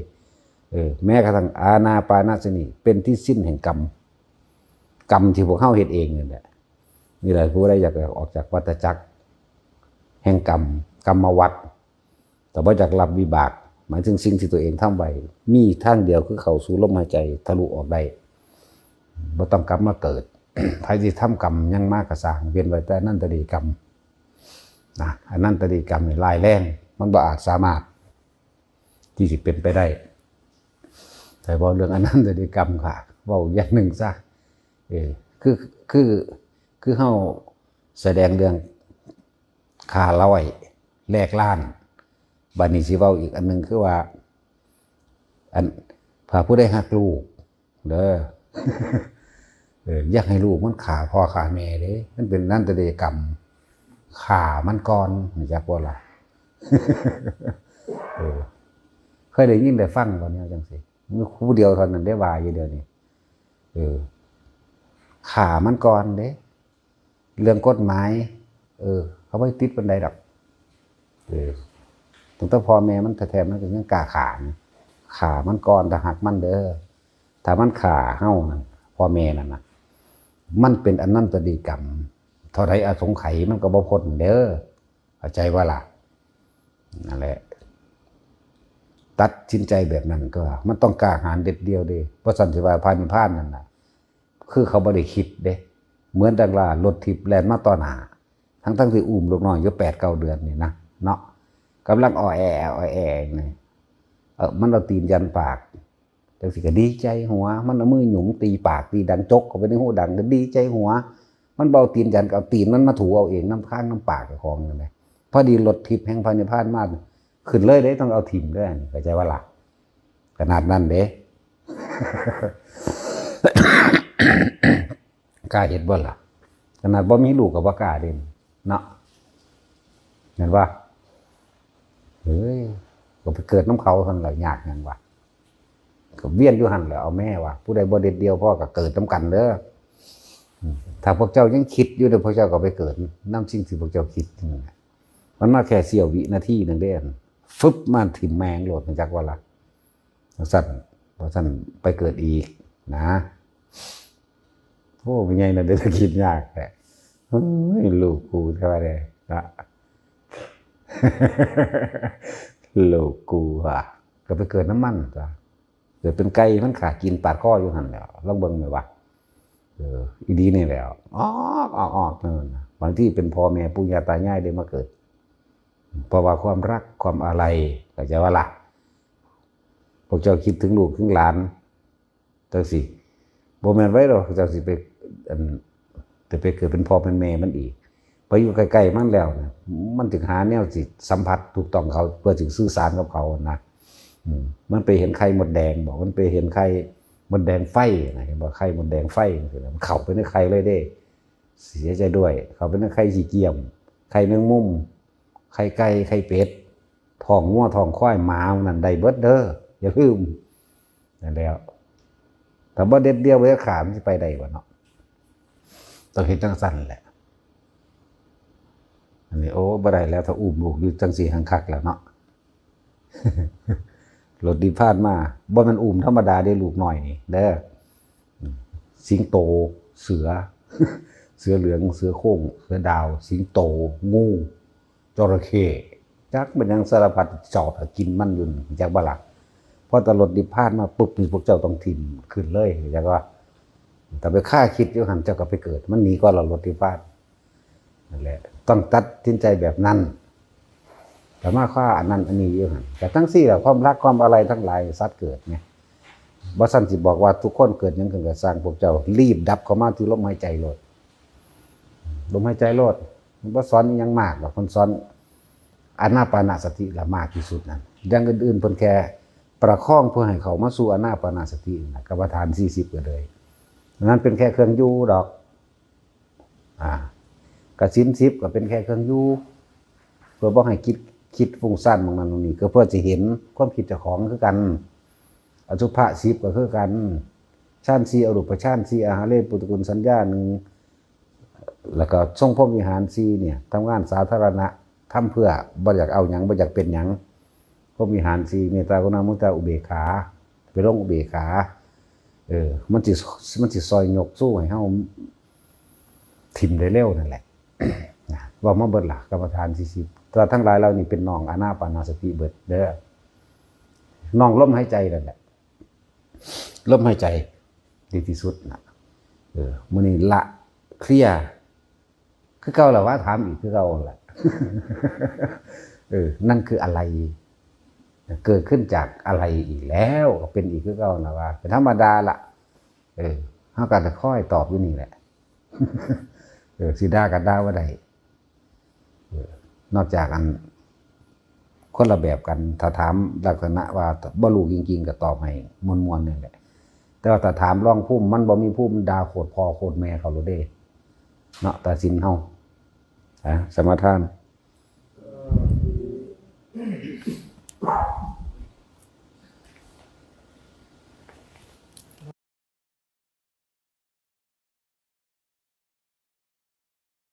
เออ แม้กระทั่งอานาปานสตินี่เป็นที่สิ้นแห่งกรรม กรรมที่พวกเฮาเฮ็ดเองนั่นแหละ นี่แหละผู้ใดอยากออกจากวัฏจักรแห่งกรรม กรรมวัฏ แต่บ่อยากรับวิบาก หมายถึงสิ่งที่ตัวเองทำไว้ มีทางเดียวคือเข้าสู่ลมหายใจทะลุออกได้ บ่ต้องกลับมาเกิด ไผสิทำกรรมหยังมาก็ซ่าง เว้นไว้แต่อนันตริยกรรมนะ อนันตริยกรรมนี่ร้ายแรง มันบ่อาจสามารถที่สิเป็นไปได้ แต่เว้าเรื่องอนันตริยกรรมค่ะ เว้าอย่างหนึ่งซะ เออ คือ คือ คือเฮาแสดงเรื่องฆ่าร้อยแลกล้าน บัดนี้สิเว้าอีกอันหนึ่งคือว่า อัน ถ้าผู้ใดฮักลูกเด้อ เออ อยากให้ลูกมันฆ่าพ่อฆ่าแม่เด้ มันเป็นอนันตริยกรรม ฆ่ามันก่อน รู้จักบ่ล่ะ เออ เคยได้ยินได้ฟังบ่แนวจังซี่ มีผู้เดียวเท่านั้นได้ว่าอยู่เดี๋ยวนี้ เออ ฆ่ามันก่อนเด้ เรื่องกฎหมาย เออ เขาบ่ติดปานใดดอก เออ ตั้งแต่พ่อแม่มันแท้ๆ มันก็ยังกล้าฆ่านะ ฆ่ามันก่อน ถ้าฮักมันเด้อ ถ้ามันฆ่าเฮานั่น พ่อแม่นั่นน่ะ มันเป็นอนันตริยกรรม เท่าใดอสงไขยมันก็บ่พ้นเด้อ เข้าใจบ่ล่ะ นั่นแหละ ตัดสินใจแบบนั้นก็ มันต้องกล้าหาญเด็ดเดี่ยวเด้ บ่ซั้นสิว่าพระนิพพานนั่นน่ะ คือเขาบ่ได้คิดเด้ เหมือนดังว่ารถถีบแล่นมาต่อหน้า ทั้งๆที่อุ้มลูกน้อยอยู่แปดเก้าเดือนนี่นะ เนาะ กำลังอ่อแอ อ่อแอนี่ เออ มันเอาตีนยันปาก จังซี้ก็ดีใจหัว มันเอามือหยุมตีปาก ตีดังจกเข้าไปในหูดัง ก็ดีใจหัว มันบ่เอาตีนยัน ก็เอาตีนมันมาถูเอาเอง นำคางนำปากเจ้าของนั่นแหละ พอดีรถถีบแห่งพระนิพพานมา ขึ้นเลยเด้ ต้องเอาถิ่มเด้ เข้าใจบ่ล่ะ ขนาดนั้นเด้ กล้าเฮ็ดบ่ล่ะ ขนาดบ่มีลูกก็บ่กล้าเด้ เนาะ แม่นบ่ เฮ้ย ก็ไปเกิดนำเขาหั่นล่ะ ยากหยังวะ ก็เวียนอยู่หั่นแหละ เอาแม่ว่า ผู้ใดบ่เด็ดเดี่ยวพอก็เกิดนำกันเด้อ อืม ถ้าพวกเจ้ายังคิดอยู่เด้อ พวกเจ้าก็ไปเกิดนำสิ่งที่พวกเจ้าคิดนั่นแหละ มันมาแค่เสี้ยววินาทีหนึ่งเด้ ฟึบ มาถิ่มแม่งโลด รู้จักบ่ล่ะ จั่งซั้น บ่ซั้นไปเกิดอีกนะ โอ้ เป็นไงนะ เดี๋ยวจะคิดยากแหละ เฮ้ย ลูกกูเท่าไหร่ละ ลูกกูว่ะ ก็ไปเกิดนำมันจ้ะ เกิดเป็นไก่มันขากินปาดคออยู่หั่นแหล้ว ลองเบิ่งแม่นบ่ เออ อีดีนี่แหล้ว ออก ออก ออกนั่นน่ะ บางทีเป็นพ่อแม่ปู่ย่าตายายได้มาเกิด เพราะว่าความรัก ความอาลัย เข้าใจบ่ล่ะ พวกเจ้าคิดถึงลูกถึงหลาน จังซี้ บ่แม่นไว้ดอก เจ้าสิไป อัน จะไปเกิดเป็นพ่อเป็นแม่มันอีก ไปอยู่ใกล้ๆมันแล้วนะ มันถึงหาแนวสิสัมผัสถูกต้องเขา เพื่อสิสื่อสารกับเขานะ อืม มันไปเห็นไข่มดแดงบ่ มันไปเห็นไข่มดแดงไฟนะ เห็นบ่ ไข่มดแดงไฟจังซี้นะ มันเข้าไปในไข่เลยเด้ เสียใจด้วย เข้าไปในไข่ขี้เกียม ไข่แมงมุม ไข่ไก่ ไข่เป็ด ท้องงัว ท้องควาย หมา นั่นได้เบิดเด้อ อย่าลืม นั่นแหล้ว ถ้าบ่เด็ดเดี่ยวบ่เด็ดขาด มันสิไปได้บ่เนาะ ต้องเฮ็ดจั่งซั้นแหละ อันนี้ โอ้ บ่ได้แล้ว ถ้าอุ้มลูกอยู่จั่งซี้หั้งคักแล้วเนาะ รถถีบผ่านมา บ่แม่นอุ้มธรรมดาเด้ ลูกน้อยนี่เด้อ อืม สิงโต เสือ เสือเหลือง เสือโคร่ง เสือดาว สิงโต งู จระเข้ จักเป็นหยังสารพัดจอบหากินมันอยู่นี่ จักบ่ล่ะ พอแต่รถถีบผ่านมาปุ๊บนี่ พวกเจ้าต้องถิ่มขึ้นเลย จักว่า แต่ไปฆ่าคิดอยู่หั่น เจ้าก็ไปเกิด มันหนีก่อนละรถที่บ้าน นั่นแหละ ต้องตัดสินใจแบบนั้น แต่มาฆ่าอันนั้นอันนี้อยู่หั่น แต่ทั้งสี่แหละความรักความอะไรทั้งหลายสัตว์เกิดไง บ่ซั่นสิบอกว่าทุกคนเกิดหยังขึ้นก็สร้าง พวกเจ้ารีบดับเข้ามาที่ลมหายใจโลด ลมหายใจโลด มันบ่สอนอิหยังมากดอก เพิ่นสอนอานาปานสติละมากที่สุดนั่น อย่างอื่นๆเพิ่นแค่ประคองเพื่อให้เข้ามาสู่อานาปานสตินั่นล่ะ กรรมฐานสี่สิบก็เลย นั้นเป็นแค่เครื่องอยู่ดอก อ่า กสินสิบก็เป็นแค่เครื่องอยู่ เพื่อบ่ให้คิด คิดฟุ้งซ่านหม่องนั้นหม่องนี้ ก็เพื่อสิเห็นความคิดเจ้าของคือกัน อสุภะสิบก็คือกัน ฌานสี่ อรูปฌานสี่ อาหาเรปุตตกุลสัญญาหนึ่ง แล้วก็ทรงพรหมวิหารสี่เนี่ยทำงานสาธารณะ ทำเพื่อบ่อยากเอาหยัง บ่อยากเป็นหยัง พรหมวิหารสี่ เมตตากรุณามุทิตาอุเบกขา ไปลงอุเบกขา เออ มันสิ มันสิซอยยกสู้ให้เฮาถิ่มได้เร็วนั่นแหละ นะ เว้ามาเบิดล่ะ กรรมฐานสี่สิบ แต่ว่าทั้งหลายเหล่านี้เป็นน้องอานาปานสติเบิดเด้อ น้องลมหายใจนั่นแหละ ลมหายใจดีที่สุดนะ เออ มื้อนี้ละเคลียร์ คือเก่าล่ะวะ ถามอีกคือเก่าล่ะ เออ นั่นคืออะไร เกิดขึ้นจากอะไรอีกแล้ว ก็เป็นอีกคือเก่าล่ะวะ เป็นธรรมดาล่ะ เออ เฮาก็จะคอยตอบอยู่นี่แหละ เออ สิด่าก็ด่าบ่ได้ เออ นอกจากอัน คนละแบบกัน ถ้าถามลักษณะว่าบ่รู้จริงๆ ก็ตอบให้ม่วนๆ นั่นแหละ แต่ว่าถ้าถามลองภูมิ มันบ่มีภูมิ ด่าโคตรพ่อโคตรแม่เขาโลดเด้ เนาะ ตัดสินเฮา อ่ะ สมาทาน